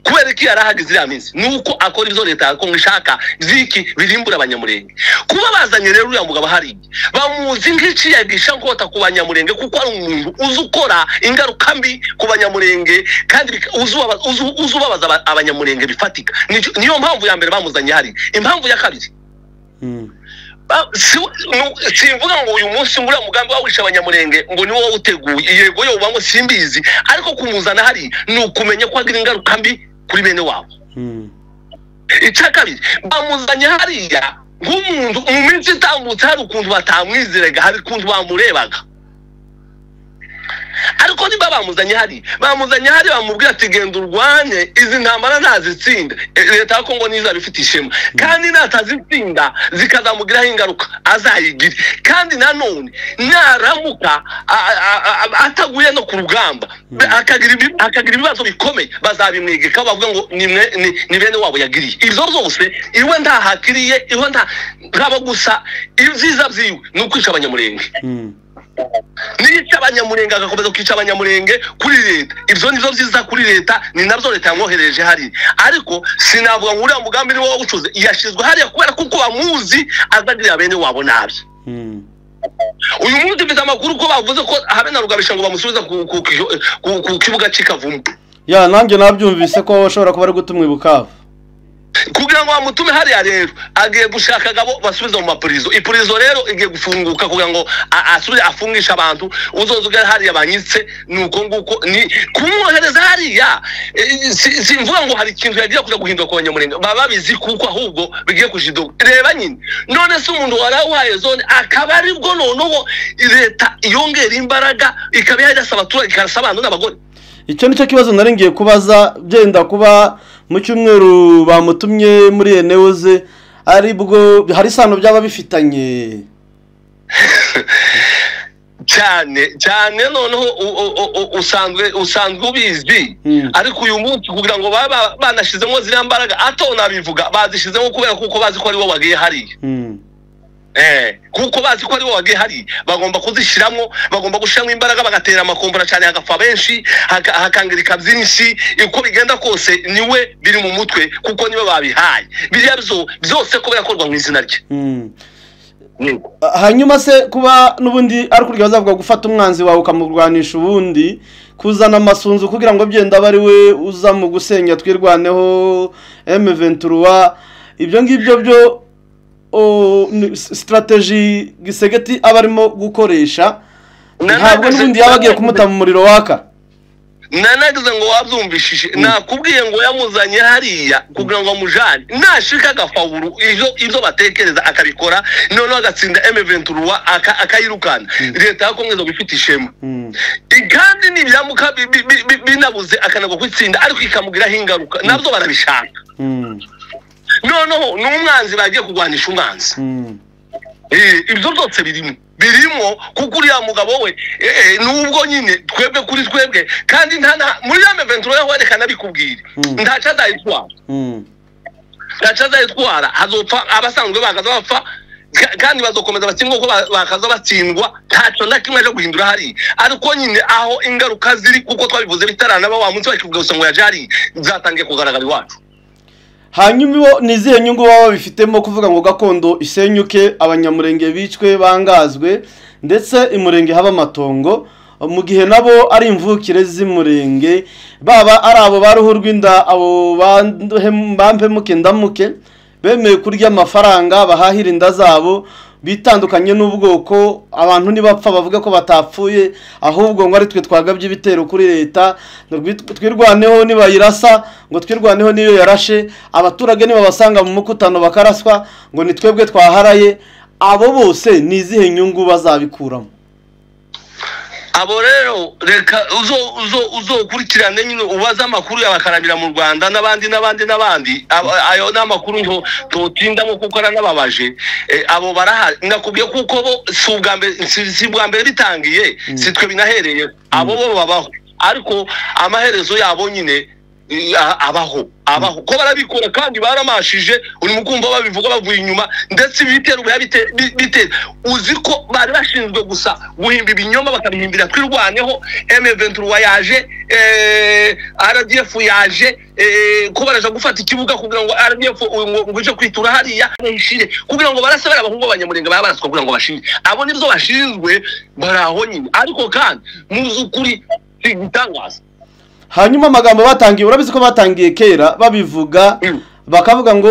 Speaker 1: Kubera ko yarahageze iriya minsi nuko akora ibyo leta ya Kongo ishaka ziki birimbura Abanyamurenge. Kuba bazanye rero uriya mugabo hariya, bamuzi nk'iciyagisha nkota ku Banyamurenge, kuko ari umuntu uzi ukora ingaruka mbi ku Banyamurenge, kandi uzi ubabaza Abanyamurenge bifatika. Niyo mpamvu ya mbere bamuzanye hariya. Impamvu ya kabiri, simvuga ngo uyu munsi nguriya mugambi wawisha Abanyamurenge ngo niwo wawuteguye, yego yo ubamo simbizi, ariko kumuzana hari ni ukumenya ko agira ingaruka mbi kuri bene wabo. Icya kabiri, bamuzanye hariya nk'umuntu mu minsi itambutse hari ukuntu batamwizeraga, hari ukuntu bamurebaga, Ariko niba bamuzanye hari bamubwira ati genda urwane izi ntambara ntazitsinda, leta ya Kongo ntizaba ifite ishema, kandi natazitsinda zikazamugiraho ingaruka azayigire. Kandi nanone naramuka ataguye no ku rugamba akagira ibibazo bikomeye, bazabimwegeka bavuga ngo ni bene wabo yagiriye. Ibyo byose iwe ntahakiriye, iwe ntaba gusa ibyiza byiwe ni ukwica abanyamurenge. Nica abanyamurenge agakomeza kwica abanyamurenge kuri leta, ibyo nibyo byiza kuri leta, ni nabyo leta yamwohereje hariya. Ariko sinavuga ngo uriya mugambi ni wowe ucuze, yashyizwe hariya kubera kuko bamuzi azagirira bene wabo nabi. Uyu munsi mfite amakuru ko bavuze ko habe na Rugabisha ngo bamusubiza ku kibuga cy'Ikavumu.
Speaker 2: Ya nanjye nabyumvise ko bashobora kuba ari gutumwa i Bukavu
Speaker 1: kugira ngo bamutume hariya. Rero agiye gushaka agabo basubiza mu mapurizo. Ipurizo rero igiye gufunguka kugira ngo asubire afungishe abantu. Uzoza ugera hariya banyitse, nuko nguko ni kumwohereza hariya. Simvuga ngo hari ikintu yagiye kuja guhindura ku banyamurenge, baba babizi kuko ahubwo bigiye kujidoga. Reba nyine none se umuntu warawuhaye zone akaba aribwo noneho leta yongera imbaraga ikaba yarasa abaturage, ikarasa abantu n'abagore.
Speaker 2: Icyo nicyo kibazo nari ngiye kubaza, byenda kuba mu cyumweru bamutumye muri Eneuze aribwo hari isano byaba bifitanye
Speaker 1: cyane cyane. Noneho usanzwe ubizi, ariko uyu munsi kugira ngo baba banashizemo ziriya mbaraga atona bivuga bazishizemo kubera kuko bazi ko ari bo bagiye hariya. Kuko bazi ko ari bo bagiye hariya, bagomba kuzishiramo, bagomba gushiramo imbaraga, bagatera amakombora cyane, hagapfa benshi, hakangirika byinshi. Uko bigenda kose niwe biri mu mutwe, kuko niwe babihaye biriya byose ko birakorwa mu izina rye.
Speaker 2: Hanyuma se kuba n'ubundi ari kurya bazavuga gufata umwanzi wawe ukamurwanisha ubundi, kuzana amasunzu kugira ngo byenda bari we uza mu gusenya twirwaneho M23, ibyo ngibyo byo strategy Gisegeti abarimo gukoresha, ntabwo n'ubundi yabagiye kumuta mu muriro waka.
Speaker 1: Nanagize ngo wabyumvishije, nakubwiye ngo yamuzanye hariya kugira ngo amujane, nashika agafawuru ibyo batekereza akabikora, noneho agatsinda M23 akayirukana, leta ya Kongo bifite ishema. Kandi nibyamuka binabuze akanagwa kwitsinda, ariko ikamugiraho ingaruka, nabyo barabishaka. Noneho n'umwanzi bagiye kurwanisha umwanzi. Ibyo byose birimo kuko uriya mugabo we nubwo nyine twebwe kuri twebwe, kandi muri ya M23 yaho yerekana bikubwira ntaca azayitwara, ntaca azayitwara, hazopfa abasanzwe bakaza bapfa, kandi bazokomeza batsindwa uko bakaza batsindwa, ntacyo na kimwe aje guhindura hariya. Ariko nyine aho ingaruka ziri, kuko twabivuze bitaranaba wa munsi bakivuga gusa ngo yaje hariya, zatangiye kugaragara iwacu.
Speaker 2: Hanyuma ibo ni izihe nyungu baba babifitemo kuvuga ngo gakondo isenyuke, abanyamurenge bicwe bangazwe, ndetse imurenge haba amatongo, mu gihe nabo ari imvukire z'imurenge, baba ari abo baruhu rw'inda, abo bampemuke ndamuke bemeye kurya amafaranga bahahira inda zabo, bitandukanye n'ubwoko. Abantu nibapfa bavuga ko batapfuye, ahubwo ngo ari twe twagabye ibitero kuri leta, twirwaneho nibayirasa, ngo twirwaneho niyo yarashe, abaturage nibabasanga mu mukutano bakaraswa ngo ni twebwe twaharaye. Abo bose ni izihe nyungu bazabikuramo?
Speaker 1: Abo rero reka uzokurikirane nyine ubaze amakuru y'abakaramira mu Rwanda n'abandi n'abandi n'abandi. Ayo n'amakuru ngo totindamo kuko aranababaje. Abo barahari, nakubwiye kuko bo si ubwa mbere bitangiye, si twe binahereye, abo bo babaho, ariko amaherezo yabo nyine abaho ko barabikora kandi baramashije. Uri mukumva babivuga bavuye inyuma, ndetse ibitero bitera uzi ko bari bashinzwe gusa guhimba ibinyoma bakabihimbira twirwaneho. M23 yaje, RDF yaje, ko baraje gufata ikibuga kugira ngo RDF ngo ije kwitura hariya ishire, kugira ngo barase barabahungu abanyamurenge babaraswa kugira ngo bashire. Abo nibyo bashinzwe, baraho nyine. Ariko kandi muzukuri igitangaza.
Speaker 2: Hanyuma amagambo batangiye, urabizi ko batangiye kera babivuga, bakavuga ngo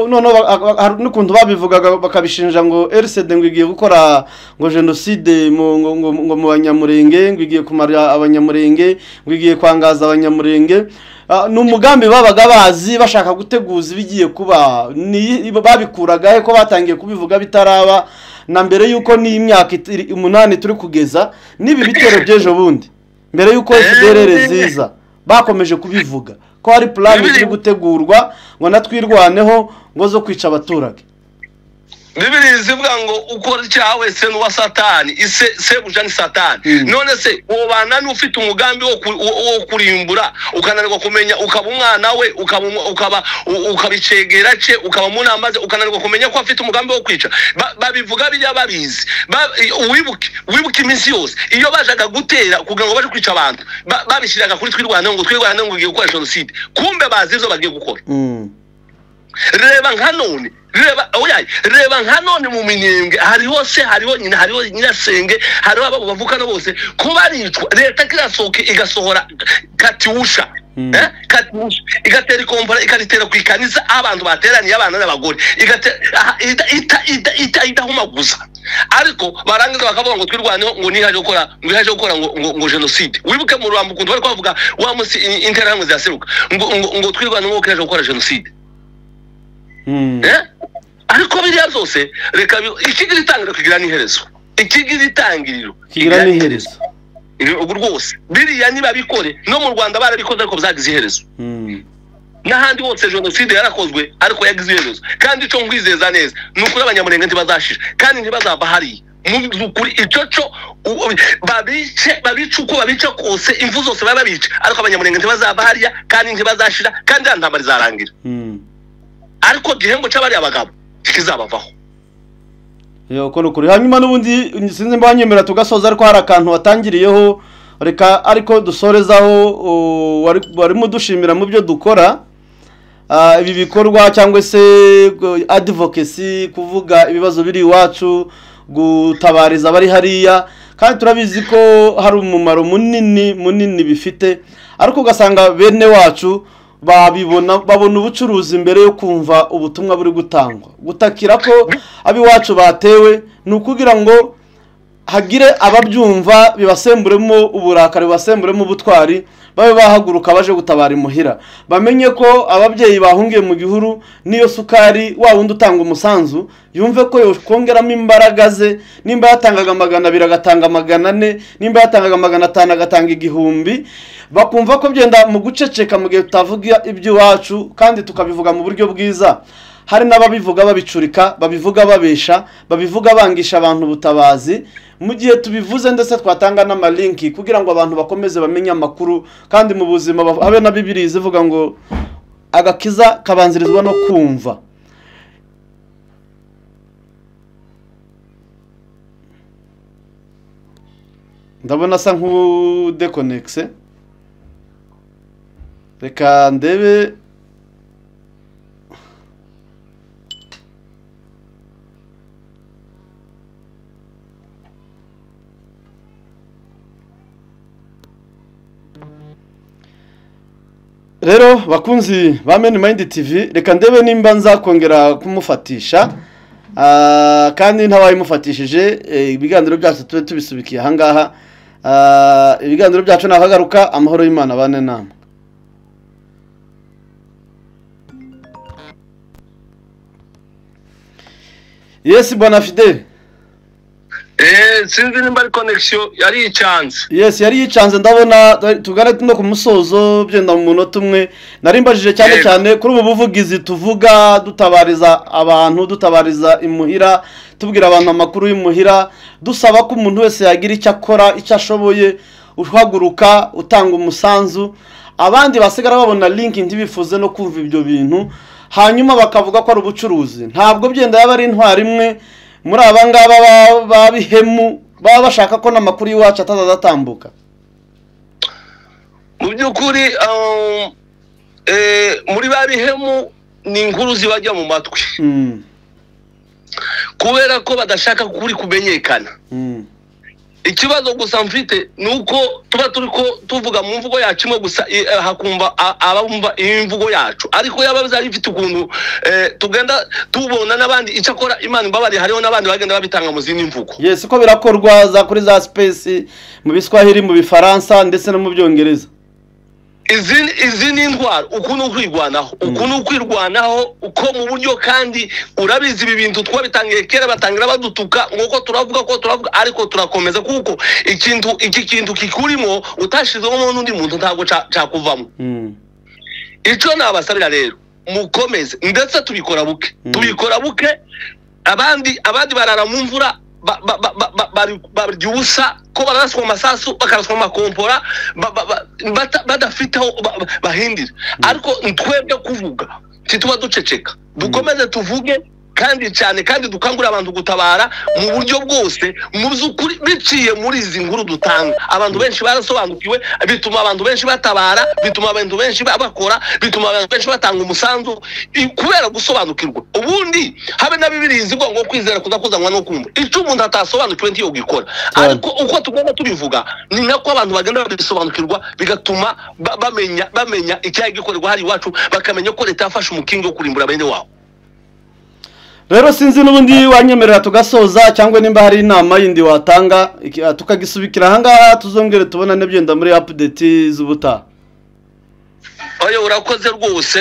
Speaker 2: noneho hari n'ukuntu babivugaga bakabishinja ngo RCD ngo igiye gukora ngo jenoside ngo mu banyamurenge, ngo igiye kumara abanyamurenge, ngo igiye kwangaza abanyamurenge. Ni umugambi babaga bazi bashaka guteguza ibigiye kuba. Babikuraga he ko batangiye kubivuga bitaraba na mbere yuko ni imyaka 8 turi kugeza n'ibi bitero by'ejo bundi? Mbere y'uko FDLR ziza bakomeje kubivuga ko hari plan ziri gutegurwa ngo natwirwaneho ngo zo kwica abaturage.
Speaker 1: Bibiri zivuga ngo ukora icyaha wese n'uwa Satani, ise sebuja ni Satani. None se wobana n'ufite umugambi wo kurimbura ukananirwa kumenya, ukaba umwana we, ukaba ukabicegera ce, ukaba mu nama ze, ukananirwa kumenya ko afite umugambi wo kwica. Babivuga bijya babizi. Wibuke iminsi yose iyo bajaga gutera kugira ngo baje kwica abantu, babishiraga kuri twirwaneho ngo twirwaneho ngo giye gukora jenoside, kumbe bazi ivyo bagiye gukora. Reba nka none, reba nka none mu Minembwe hariho se, hariho nyina, hariho nyirasenge, hariho ababo bavukana bose kubaricwa. Leta kirasohoka igasohora Katyusha, Katyusha igatera ikompara ikaritera ku ikanisa abantu bateraniye abana n'abagore, itahumaguza. Ariko barangiza bakavuga ngo twirwaneho ngo nihaje gukora, ngo ihaje gukora ngo jenoside. Wibuke mu Rwanda ukuntu bari kuvuga wa musi interahamwe zaseruka ngo twirwaneho ngo kihaje gukora jenoside. Ariko biriya zose reka ikigira itangiriro kigira n'iherezo, ikigira itangiriro
Speaker 2: kigira n'iherezo
Speaker 1: rwose. Biriya nibabikore no mu Rwanda barabikoze ariko byagize iherezo. N'ahandi hose jenoside yarakozwe ariko yagize iherezo. Kandi ico nkwizeza neza ni ukuri Abanyamurenge ntibazashira kandi ntibazava hariya. Mu by'ukuri ico co babice uko babica kose, imvu zose baba babica, ariko Abanyamurenge ntibazava hariya kandi ntibazashira kandi ya ntambara izarangira. Ariko gihembo cy'abari abagabo kizabavaho.
Speaker 2: Yo kono kuri. Hanyuma n'ubundi sinzi mbanyemera tugasoza, ariko hari akantu watangiriyeho reka ariko dusorezaho. Warimo dushimira mu byo dukora ibi bikorwa cyangwa se advocacy, kuvuga ibibazo biri iwacu, gutabariza abari hariya, kandi turabizi ko hari umumaro munini munini bifite, ariko ugasanga bene wacu babibona babona ubucuruzi mbere yo kumva ubutumwa buri gutangwa. Gutakira ko abiwacu batewe ni ukugira ngo hagire ababyumva bibasemburemo uburakari, bibasemburemo ubutwari, babe bahaguruka baje gutabara imuhira, bamenye ko ababyeyi bahungiye mu gihuru niyo sukari wa wundi utanga umusanzu yumve ko yokongeramo imbaraga ze. Nimba yatangaga 200 agatanga 400, nimba yatangaga 500 agatanga 1000, bakumva ko byenda mu guceceka mu gihe tutavuga iby'iwacu kandi tukabivuga mu buryo bwiza. Hari n'ababivuga babicurika, babivuga babesha, babivuga bangisha abantu ubutabazi. Mu gihe tubivuze ndetse twatanga n'amalinki kugira ngo abantu bakomeze bamenye amakuru, kandi mu buzima habe na Bibiliya ivuga ngo agakiza kabanzirizwa no kumva. Ndabona asa nk'udekonexe, reka ndebe. Rero bakunzi ba Men Mind TV, reka ndebe nimba nzakongera kumufatisha, kandi ntabayimufatishije ibiganiro byacu tube tubisubikiye aha ngaha. Ibiganiro byacu nahagaruka. Amahoro y'Imana bane namwe. Yes bwana Fidel.
Speaker 1: Sinzi nimba ari connection yari yicanze.
Speaker 2: Yes yari yicanze, ndabona tugana no ku musozo byenda mu munota umwe. Narimbajije cyane cyane kuri ubu buvugizi tuvuga, dutabariza abantu, dutabariza imuhira, tubwira abantu amakuru y'imuhira, dusaba ko umuntu wese yagira icyo akora, icyo ashoboye, uhaguruka utanga umusanzu. Abandi basigara babona link ntibifuze no kumva ibyo bintu, hanyuma bakavuga ko ari ubucuruzi. Ntabwo byenda yaba ari intwari imwe muri aba ngaba babihemu baba bashaka ko n'amakuru y'iwacu atazatambuka.
Speaker 1: Mu by'ukuri muri babihemu ni inkuru zibajya mu matwi, kubera ko badashaka kuri kumenyekana. Ikibazo gusa mfite nuko tuba turiko tuvuga mu mvugo yacu imwe gusa, hakumva abumva imvugo yacu, ariko yaba bizari bifite ukuntu tugenda tubona n'abandi. Icyakora Imana imbabari, hariho n'abandi bagenda babitanga mu zindi mvugo.
Speaker 2: Yes, ko birakorwa za kuri za space mu Biswahili, mu Bifaransa ndetse no mu Byongereza.
Speaker 1: Izi ni intwaro, uku ni ukwirwanaho, uku ni ukwirwanaho uko mu buryo. Kandi urabizi ibi bintu twabitangiye kera, batangira badutuka nk'uko turavuga ko turavuga, ariko turakomeza kuko ikintu iki kintu kikurimo utashizemo n'undi muntu ntabwo cakuvamo. Icyo nabasabira rero, mukomeze, ndetse tubikora buke, tubikora buke. Abandi barara mu mvura, barya ubusa, ko bararaswa amasasu, bakaraswa amakompora, badafite aho bahindira. Ariko twebwe kuvuga ntituba duceceka, dukomeze tuvuge kandi cyane, kandi dukangurira abantu gutabara mu buryo bwose. Mu by'ukuri biciye muri izi nkuru dutanga, abantu benshi barasobanukiwe, bituma abantu benshi batabara, bituma abantu benshi bakora, bituma abantu benshi batanga umusanzu kubera gusobanukirwa. Ubundi habe na Bibiliya ivuga ngo kwizera kuza kuzanwa no kumva. Icyo umuntu atasobanukiwe ntiyo gikora, ariko uko tugomba tubivuga ni nako abantu bagenda babisobanukirwa, bigatuma bamenya icyaha gikorerwa hari iwacu, bakamenya ko leta yafashe umukingo wo kurimbura bene wabo.
Speaker 2: Rero sinzi n'ubundi wanyemerera tugasoza, cyangwa nimba hari inama yindi watanga tukagisubikira ahangaha, tuzongere tubona n'byenda muri update z'ubutaha.
Speaker 1: Oya, urakoze rwose.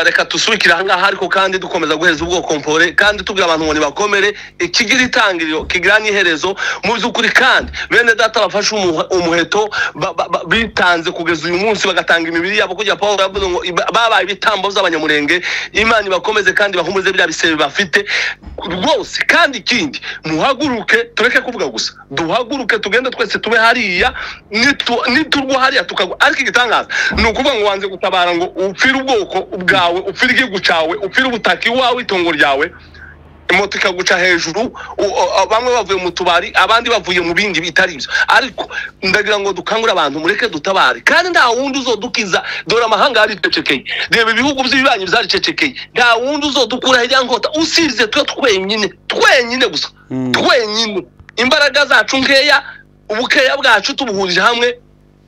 Speaker 1: Reka tusubikire ahangaha, ariko kandi dukomeza guheza ubwoko mpore, kandi tubwira abantu ngo nibakomere. Ikigira itangiriro kigira n'iherezo mu by'ukuri. Kandi bene data bafashe umuheto, bitanze kugeza uyu munsi, bagatanga imibiri yabo, kugira Paul yavuze ngo babaye ibitambo by'Abanyamurenge. Imana ibakomeze kandi bahumuze biriya bisebe bafite rwose. Kandi ikindi, muhaguruke, tureke kuvuga gusa, duhaguruke tugende twese tube hariya, niturwa hariya tukagwa. Ariko igitangaza ni ukuvuga ngo wanze gutabara ngo upfire ubwoko bwawe, upfire igihugu cyawe, upfire ubutaka iwawe, itongo ryawe, moto ikaguca hejuru, bamwe bavuye mu tubari, abandi bavuye mu bindi bitari ibyo. Ariko ndagira ngo dukangure abantu, mureke dutabare, kandi nta wundi uzodukiza. Dore amahanga yaricecekeye, reba ibihugu by'ibibanyi byaricecekeye, nta wundi uzodukura hirya nkota usibye twe twenyine, twenyine gusa, twenyine. Imbaraga zacu nkeya, ubukeya bwacu tubuhurije hamwe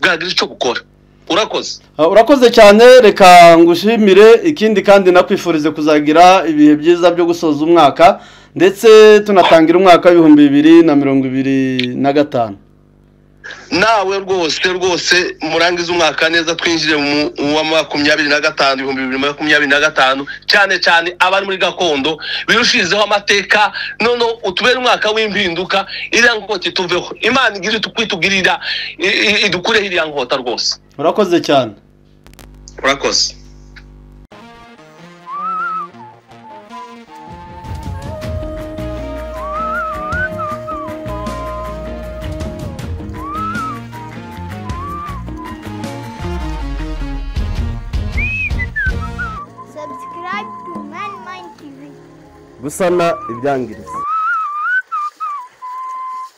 Speaker 1: bwagira icyo gukora. Urakoze.
Speaker 2: Urakoze cyane, reka ngushimire. Ikindi kandi nakwifurize kuzagira ibihe byiza byo gusoza umwaka, ndetse tunatangira umwaka wa 2025.
Speaker 1: Nawe rwose rwose murangize umwaka neza, twinjire mu wa 25, 2025, cyane cyane abari muri gakondo birushizeho amateka. None utubere umwaka w'impinduka, iriya nkota ituveho. Imana igire kwitugirira, idukureho iriya nkota rwose.
Speaker 2: Urakoze cyane.
Speaker 1: Urakoze.
Speaker 3: Subscribe to Man Mind TV.
Speaker 2: Gusana ibyangiritse.